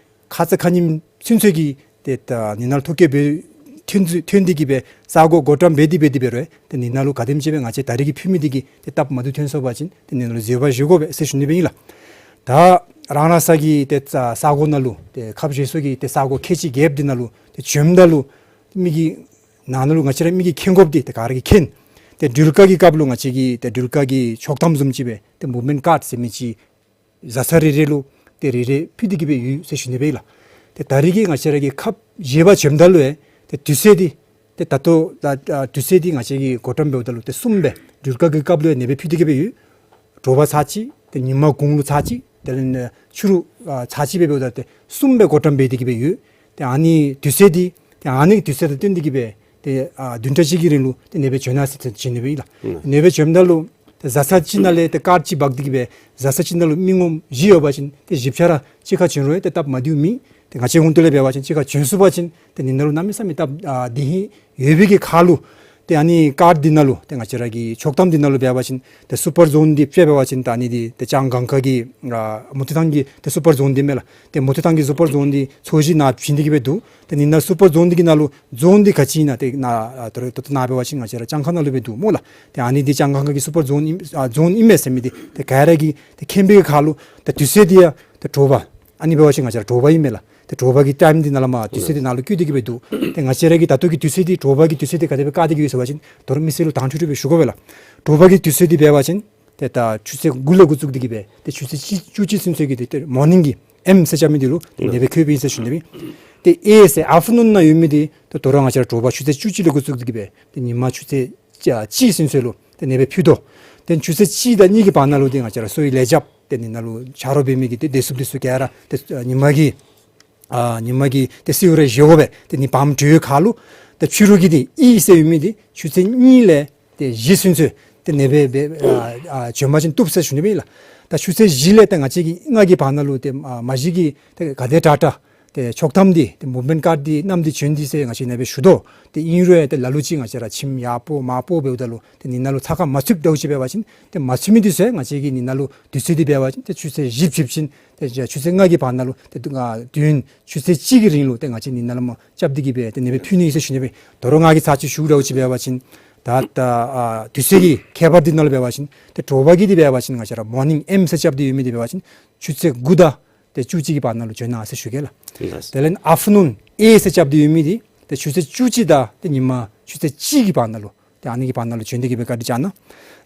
ཁ་ཙ་ཁ་ཉིནམ་ཚུན་ཚོད་ཀྱི་ཏེ་ད་ནི་ནཱ་ལུ་ཐོ་བཀོད་འབད་ཐོན་ཚུ་ཐོན་ཏེ་གིས་སྦེ་ས་གོ་བགོ་བཀྲམ་འབད་དེ་འབད་དེ་འབད་རུང་ཏེ་ནི་ནཱ་ལུ་ག་དེམ་ཅིག་སྦེ་ང་བཅས་ད་རེས་ཀྱི་ཕུལ་མི་འདི་གིས་ཏེ་སྟབས་མ་བདེཝ་ཐོན་སོང་པ་ཅིན་ཏེ་ནི་ནཱ་ལུ་འཛོལ་བ་བཞེས་དགོ་པས་ཟེར་ཞུ་ནི་སྦེ་ཨིན་ལགས། ད་རང་རང་ས་གི་ཏེ་ས་གོ་ནང་ལུ་ཏེ་ཁབ་བཞེས་ས་གི་ཏེ་ས་གོ་ཁལ་གཅིག་བརྒྱད་འདི་ནང་ལུ་ཏེ་བྱོནམ་ད་ལུ་མི་གི་ནང་ན་ལུ་ང་བཅས་ར་མི་གིས་མཁྱེན་དགོཔ་འདི་ཏེ་ག་ར་གིས་མཁྱེན། ཏེ་འགྲུལ་བཀག་གི་སྐབས་ལུ་ང་བཅས་ཀྱིས་ཏེ་འགྲུལ་བཀག་གི་ཆོག་ཐམ་བཟུམ་ཅིག་སྦེ་ཏེ་མུབ་མེནཊ་ཀཱཌ་ཟེར་མི་ཅིག་བཟའ་ཚང་རེ་རེ་ལུ་ཏེ་རེ་རེ་ཕུལ་ཏེ་གིས་སྦེ་ཡོད་ཟེར་ཞུ་ནི་སྦེ་ཨིན་ལགས། ཏེ་ད་རེས་ཀྱི་ང་བཅས་ར་གིས་ཁབ་བཞེས་པར་བྱོནམ་ད་ལུ་ཡང་ཏེ་དུས་ཚོད་འདི་ཏེ་ད་ལྟོ་ད་ཨ་དུས་ཚོད་འདི་ང་བཅས་ཀྱིས་བགོ་བཀྲམ་འབདཝ་ད་ལུ་ཏེ་གསུམ་སྦེ་འགྲུལ་བཀག་གི་སྐབས་ལུ་ཡང་ཨ་ནེ་སྦེ་ཕུལ་ཏེ་གིས་སྦེ་ཡོད། དྲོ་པ་ཚར་གཅིག། ཏེ་ཉིན་མ་གུང་ལུ་ཚར་གཅིག། དེ་ལས་ཕྱི་རུ་ཨ་ཚར་གཅིག་སྦེ་འབདཝ་ད་ཏེ་གསུམ་སྦེ་བགོ་བཀྲམ་འབད་དེ་གིས་སྦེ་ཡོད། ཏེ་ཨ་ནི་དུས་ཚོད་འདི་ཏེ་ཨ་ནི་དུས་ཚོད་དང་བསྟུན་ཏེ་གིས་སྦེ་ཏེ་ཨ་བདུན་ཕྲག་གཅིག་གི་རིང་ལུ་ཏེ་ཨ་ནེ་སྦེ་བྱོན་གནང་ཟེར་ཞུ་ནི་སྦེ་ཨིན་ལགས། ཨ་ནེ་སྦེ་བྱོནམ་ད་ལུ་ཏེ་བཟའ་ཚང་གཅིག་ནང་ལས་ཏེ་ཀཱཌ་གཅིག་འབག་སྟེ་གིས་སྦེ་བཟའ་ཚང་གཅིག་ནང་ལུ་མི་ངོམ་བཞི་ཡོད་པ་ཅིན་ཏེ་བཞི་ཆ་ར་གཅིག་ཁར་བྱོན་རུང་ཡང་ཏེ་སྟབས་མ་བདེཝ་མེད། ཏེ་ང་བཅས་ཧོང་ཏོ་ལས་འབད་བ་ཅིན་གཅིག་ཁར་བྱོན་ཚུགས་པ་ཅིན་ཏེ་ཨ་ནི་ནང་ལུ་གནམ་མེད་ས་མེད་སྟབས་ཨ་བདེ་ཧིང་ཡོད་པའི་གི་ཁར་ལུ་ཏེ་ཨ་ནི་ཀཱཌ་འདི་ནང་ལུ་ཏེ་ང་བཅས་ར་གི་ཆོག་ཐམ་འདི་ནང་ལུ་འབད་བ་ཅིན་ཏེ་སུ་པར་ཛོན་འདི་དཔེ་འབད་བ་ཅིན་ད་ཨ་ནི་འདི་ཏེ་ལྕང་སྒང་ཁ་གི་ཨ་མུ་ཏིག་ཐང་གི་ཏེ་སུ་པར་ཛོན་འདི་མས་ལགས། ཏེ་མུ་ཏིག་ཐང་གི་སུ་པར་ཛོན་འདི་ཚོས་གཞི་ནང་བྱིན་ཏེ་གིས་སྦེ་འདུག། ཏེ་ཨ་ནི་ནང་སུ་པར་ཛོན་འདི་གི་ནང་ལུ་ཛོན་འདི་ག་ཅི་ཨིན་ན་ཏེ་ནཱ་ཨ་ད་རུང་ད་ལྟོ་ནཱ་འབད་བ་ཅིན་ང་བཅས་ར་ལྕང་ཁ་ནང་ལུ་སྦེ་འདུག་སྨོ་ལགས། ཏེ་ཨ་ནི་འདི་ལྕང་སྒང་ཁ་གི་སུ་པར་ཛོན་ཨིན་ཨ་ཛོན་ཨིན་མས་ཟེར་མི་འདི་ཏེ་ག་ར་གིས་ཏེ་མཁྱེན་པའི་གི་ཁར་ལུ་ཏེ་དུས་ཚོད་འདི་ཡང་ཏེ་དྲོ་པ་ཨ་ནི་འབད་བ་ཅིན་ང་བཅས་ར་དྲོ་པ་ཨིན་མས་ལགས། ཏེ་དྲོ་པ་གི་ཊའིམ་འདི་ནང་ལས་མར་དུས་ཚོད་འདི་ནང་ལུ་བཀོད་དེ་གིས་སྦེ་འདུག། ཏེ་ང་བཅས་ར་གི་ད་ལྟོ་གི་དུས་ཚོད་འདི་དྲོ་པ་གི་དུས་ཚོད་འདི་ག་དེ་སྦེ་བཀག་སྟེ་གིས་སྦེ་ཟེར་བ་ཅིན་ད་རུང་མི་སེར་ལུ་དྭངས་འཕྲོས་འཕྲོས་སྦེ་ཞུ་དགོ་པས་ལགས། དྲོ་པ་གི་དུས་ཚོད་འདི་འབད་བ་ཅིན་ཏེ་ད་ཆུ་ཚོད་དགུ་ལས་འགོ་བཙུགས་ཏེ་གིས་སྦེ་ཏེ་ཆུ་ཚོད་བཅུ་བཅུ་གཅིག་ཚུན་ཚོད་ཀྱི་ཏེ་ཏེ་མོར་ནིང་གི་ཨེམ་ཟེར་བྱ་མི་འདི་ལུ་ཏེ་ཨ་ནེ་སྦེ་བཀོདཔ་ཨིན་ཟེར་ཞུ་ནི་སྦེ། ཏེ་ཨེ་ཟེར་ཨཕ་ཊར་ནུན་ནང་ཡོད་མི་འདི་ཏེ་ད་རུང་ང་བཅས་ར་དྲོ་པ་ཆུ་ཚོད་བཅུ་གཅིག་ལས་འགོ་བཙུགས་ཏེ་གིས་སྦེ་ཏེ་ཉིན་མ་ཆུ་ཚོད་གཅིག་ཚུན་ཚོད་ལུ་ཏེ་ཨ་ནེ་སྦེ་ཕུལ་དོ། ཏེ་ཆུ་ཚོད་གཅིག་དང་གཉིས་ཀྱི་བར་ན་ལུ་ཏེ་ང་བཅས་ར་གསོ་བའི་ལས་བྱེདཔ་ཏེ་ཨ་ནི་ནང་ལུ་ཆ་རོགས་འབད་མི་གི་ཏེ་བདེ་སྲུངཔ་འདི་ཚུ་ག་ར་ཏེ་ཨ་ཉིན་མ་གི་ཨ་ཉིན་མ་གི་ཏེ་གསོ་བ་ར་བཞེས་དགོ་པས། ཏེ་ཨ་ནི་བར་འགྲོ་བའི་ཁར་ལུ་ཏེ་ཕྱི་རུ་གི་འདི་ཨི་ཟེར་ཡོད་མི་འདི་ཆུ་ཚོད་གཉིས་ལས་ཏེ་བཞི་ཚུན་ཚོད་ཏེ་ཨ་ནེ་སྦེ་སྦེ་ཨ་ཨ་བྱོན་པ་ཅིན་བཏུབ་ཟེར་ཞུ་ནི་སྦེ་ཨིན་ལགས། ད་ཆུ་ཚོད་བཞི་ལས་ཏེ་ང་བཅས་ཀྱི་ལྔ་གི་བར་ན་ལུ་ཏེ་ཨ་མ་གཞི་གི་ཏེ་ག་དེ་དྲག་དྲག་ཏེ་ཆོག་ཐམ་འདི་ཏེ་མུབ་མེནཊ་ཀཱཌ་འདི་བསྣམས་ཏེ་བྱོན་ཏེ་ཟེར་ང་བཅས་ཨ་ནེ་སྦེ་ཞུ་དོ། ཏེ་ཨིན་རུང་ཡང་ཏེ་ལ་ལུ་ཅིག་ང་བཅས་ར་ཁྱིམ་ཡར་སྤོ་མར་སྤོ་འབདཝ་ད་ལུ་ཏེ་ཨ་ནི་ནང་ལུ་ཚ་ཁ་མ་ཚུདཔ་འདྲཝ་ཅིག་འབད་བ་ཅིན་ཏེ་མ་ཚུད་མི་འདི་ཚུ་ཡང་ང་བཅས་ཀྱིས་ཨ་ནི་ནང་ལུ་དུས་ཚོད་འདི་འབད་བ་ཅིན་ཏེ་ཆུ་ཚོད་བཞི་ཕྱིན་ཕྱིན་ཏེ་ཆུ་ཚོད་ལྔ་གི་བར་ན་ལུ་ཏེ་དུས་ཨ་དུས་ཡུན་ཆུ་ཚོད་གཅིག་གི་རིང་ལུ་ཏེ་ང་བཅས་ཨ་ནི་ནང་ལུ་མར་རྐྱབ་སྟེ་གིས་སྦེ་ཏེ་ཨ་ནེ་སྦེ་ཕུལ་ནི་ཨིན་ཟེར་ཞུ་ནི་སྦེ། ད་རུང་ང་གིས་ཚར་གཅིག་ཞུ་འདྲཝ་ཅིག་འབད་བ་ཅིན་ད་ད་ཨ་དུས་ཚོད་ཀྱི་ཁྱད་པར་འདི་ནང་ལུ་འབད་བ་ཅིན་ཏེ་དྲོ་པ་གི་འདི་འབད་བ་ཅིན་ང་བཅས་ར་མོར་ནིང་ཨེམ་ཟེར་རྐྱབ་སྟེ་ཡོད་མི་འདི་འབད་བ་ཅིན་ཆུ་ཚོད་དགུ་དང་ཏེ་བཅུ་གཅིག་གི་བར་ན་ལུ་བྱོན་གནང་ཟེར་ཞུ་གེ་ལགས། ལགས། དེ་ལས་ཨཕ་ཊར་ནུན་ཨེ་ཟེར་རྐྱབ་སྟེ་ཡོད་མི་འདི་ཏེ་ཆུ་ཚོད་བཅུ་གཅིག་དང་ཏེ་ཉིན་མ་ཆུ་ཚོད་གཅིག་གི་བར་ན་ལུ་ཏེ་ཨ་ནི་གི་བར་ན་ལུ་བྱོན་ཏེ་གིས་སྦེ་བཀའ་དྲིན་བསྐྱང་གནང་།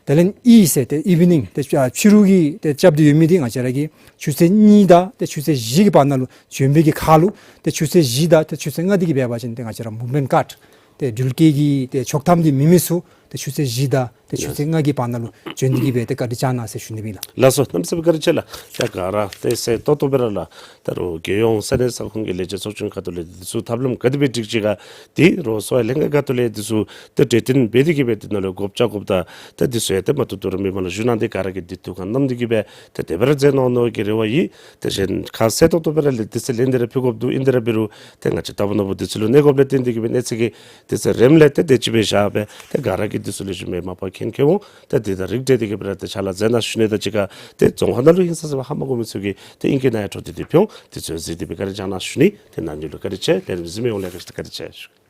དེ་ལས་ཨི་ཟེར་ཏེ་ཨི་ཝི་ནིང་ཏེ་ཨ་ཕྱི་རུ་གི་ཏེ་རྐྱབ་སྟེ་ཡོད་མི་འདི་ང་བཅས་ར་གིས་ཆུ་ཚོད་གཉིས་དང་ཏེ་ཆུ་ཚོད་བཞི་གི་བར་ན་ལུ་བྱོན་པའི་གི་ཁར་ལུ་ཏེ་ཆུ་ཚོད་བཞི་དང་ཏེ་ཆུ་ཚོད་ལྔ་འདི་གིས་འབད་བ་ཅིན་ཏེ་ང་བཅས་ར་མུབ་མེནཊ་ཀཱཌ་ཏེ་འགྲུལ་སྐྱེལ་གྱི་ཏེ་ཆོག་ཐམ་འདི་མེད་མི་ཚུ་ཏེ་ཆུ་ཚོད་བཞི་དང་ཏེ་ཆུ་ཚོད་ལྔ་གི་བར་ན་ལུ་བྱོན་ཏེ་གིས་སྦེ་ཏེ་བཀའ་དྲིན་བསྐྱང་གནང་ཟེར་ཞུ་ནི་སྦེ་ཨིན་ལགས། ལགས་སོ། གནམ་མེད་ས་མེད་བཀའ་དྲིན་ཆེ་ལགས། ད་ག་ར་ཏེ་གསལ་ཏོག་ཏོ་སྦེ་ར་ལགས། ད་རུང་རྒྱལ་ཡོངས་ས་གནས་ས་ཁོངས་ཀྱི་ལས་བྱེད་ཚོགས་ཆུང་ཁ་ཐུག་ལས་འདི་ཚུ་ཐབས་ལམ་ག་དེ་སྦེ་སྒྲིག་ཅི་ག་འདི་རུང་གསོ་བའི་ལྷན་ཁག་ཁ་ཐུག་ལས་འདི་ཚུ་ཏེ་གྲོས་བསྟུན་འབད་དེ་གིས་སྦེ་འདི་ནང་ལུ་དགོཔ་བྱ་དགོཔ་ད་ཏེ་འདི་ཚུ་ཡང་ཏེ་མ་ཐུབ་ཐུབ་ར་མི་མང་ལུ་ཞུ་གནང་སྟེ་ག་ར་གིས་འདི་ཐུགས་ཁར་བསྣམས་ཏེ་གིས་སྦེ་ཏེ་དེ་སྦེ་ར་མཛད་གནང་ནི་གི་རེ་བ་ཡོད། དེ་བཞིན་ཁ་གསལ་ཏོག་ཏོ་སྦེ་ར་ལས་འདི་ཚུ་ལན་འདི་ར་ཕུལ་དགོཔ་འདུག། ཨིན་ཏེ་ར་འབད་རུང་ཏེ་ང་བཅས་ལྟ་བུ་ནོར་བུ་འདི་ཚུ་ལུ་གནས་སྐབས་ལས་བརྟེན་ཏེ་གིས་སྦེ་གནས་ཚུལ་གྱི་འདི་ཚུ་རིམ་ལས་ཏེ་དེ་ཅིག་སྦེ་བཞག་སྦེ་ཏེ་ག་ར་གིས་འདི་ཚུ་ལུ་ཞུ་མི་མ་པ་མཁྱེན་མཁྱེནམ་ཏེ་འདི་ད་རིག་སྟེ་གིས་སྦེ་ར་ཏེ་ཕྱག་ལཱ་མཛད་གནང་ཞུ་ནི། ད་ཅི་ག་ཏེ་རྫོང་ཁག་ནང་ལུ་ཧིང་སངས་ས་སྦེ་ཧ་མ་གོ་མི་ཚུ་གིས་ཏེ་ཨིང་སྐད་ནང་ཡང་འཕྲོ་མཐུད་དེ་ཕུལ་འོང་། འདི་ཚུ་གཟིགས་ཏེ་སྦེ་བཀའ་དྲིན་བསྐྱང་གནང་ཞུ་ནི། ཏེ་ནཱ་འདི་ལུ་བཀའ་དྲིན་ཆེ། ལས་རིམ་གཟིགས་མི་ཡོངས་ལས་བཀའ་དྲིན་ཆེ་ཞུ།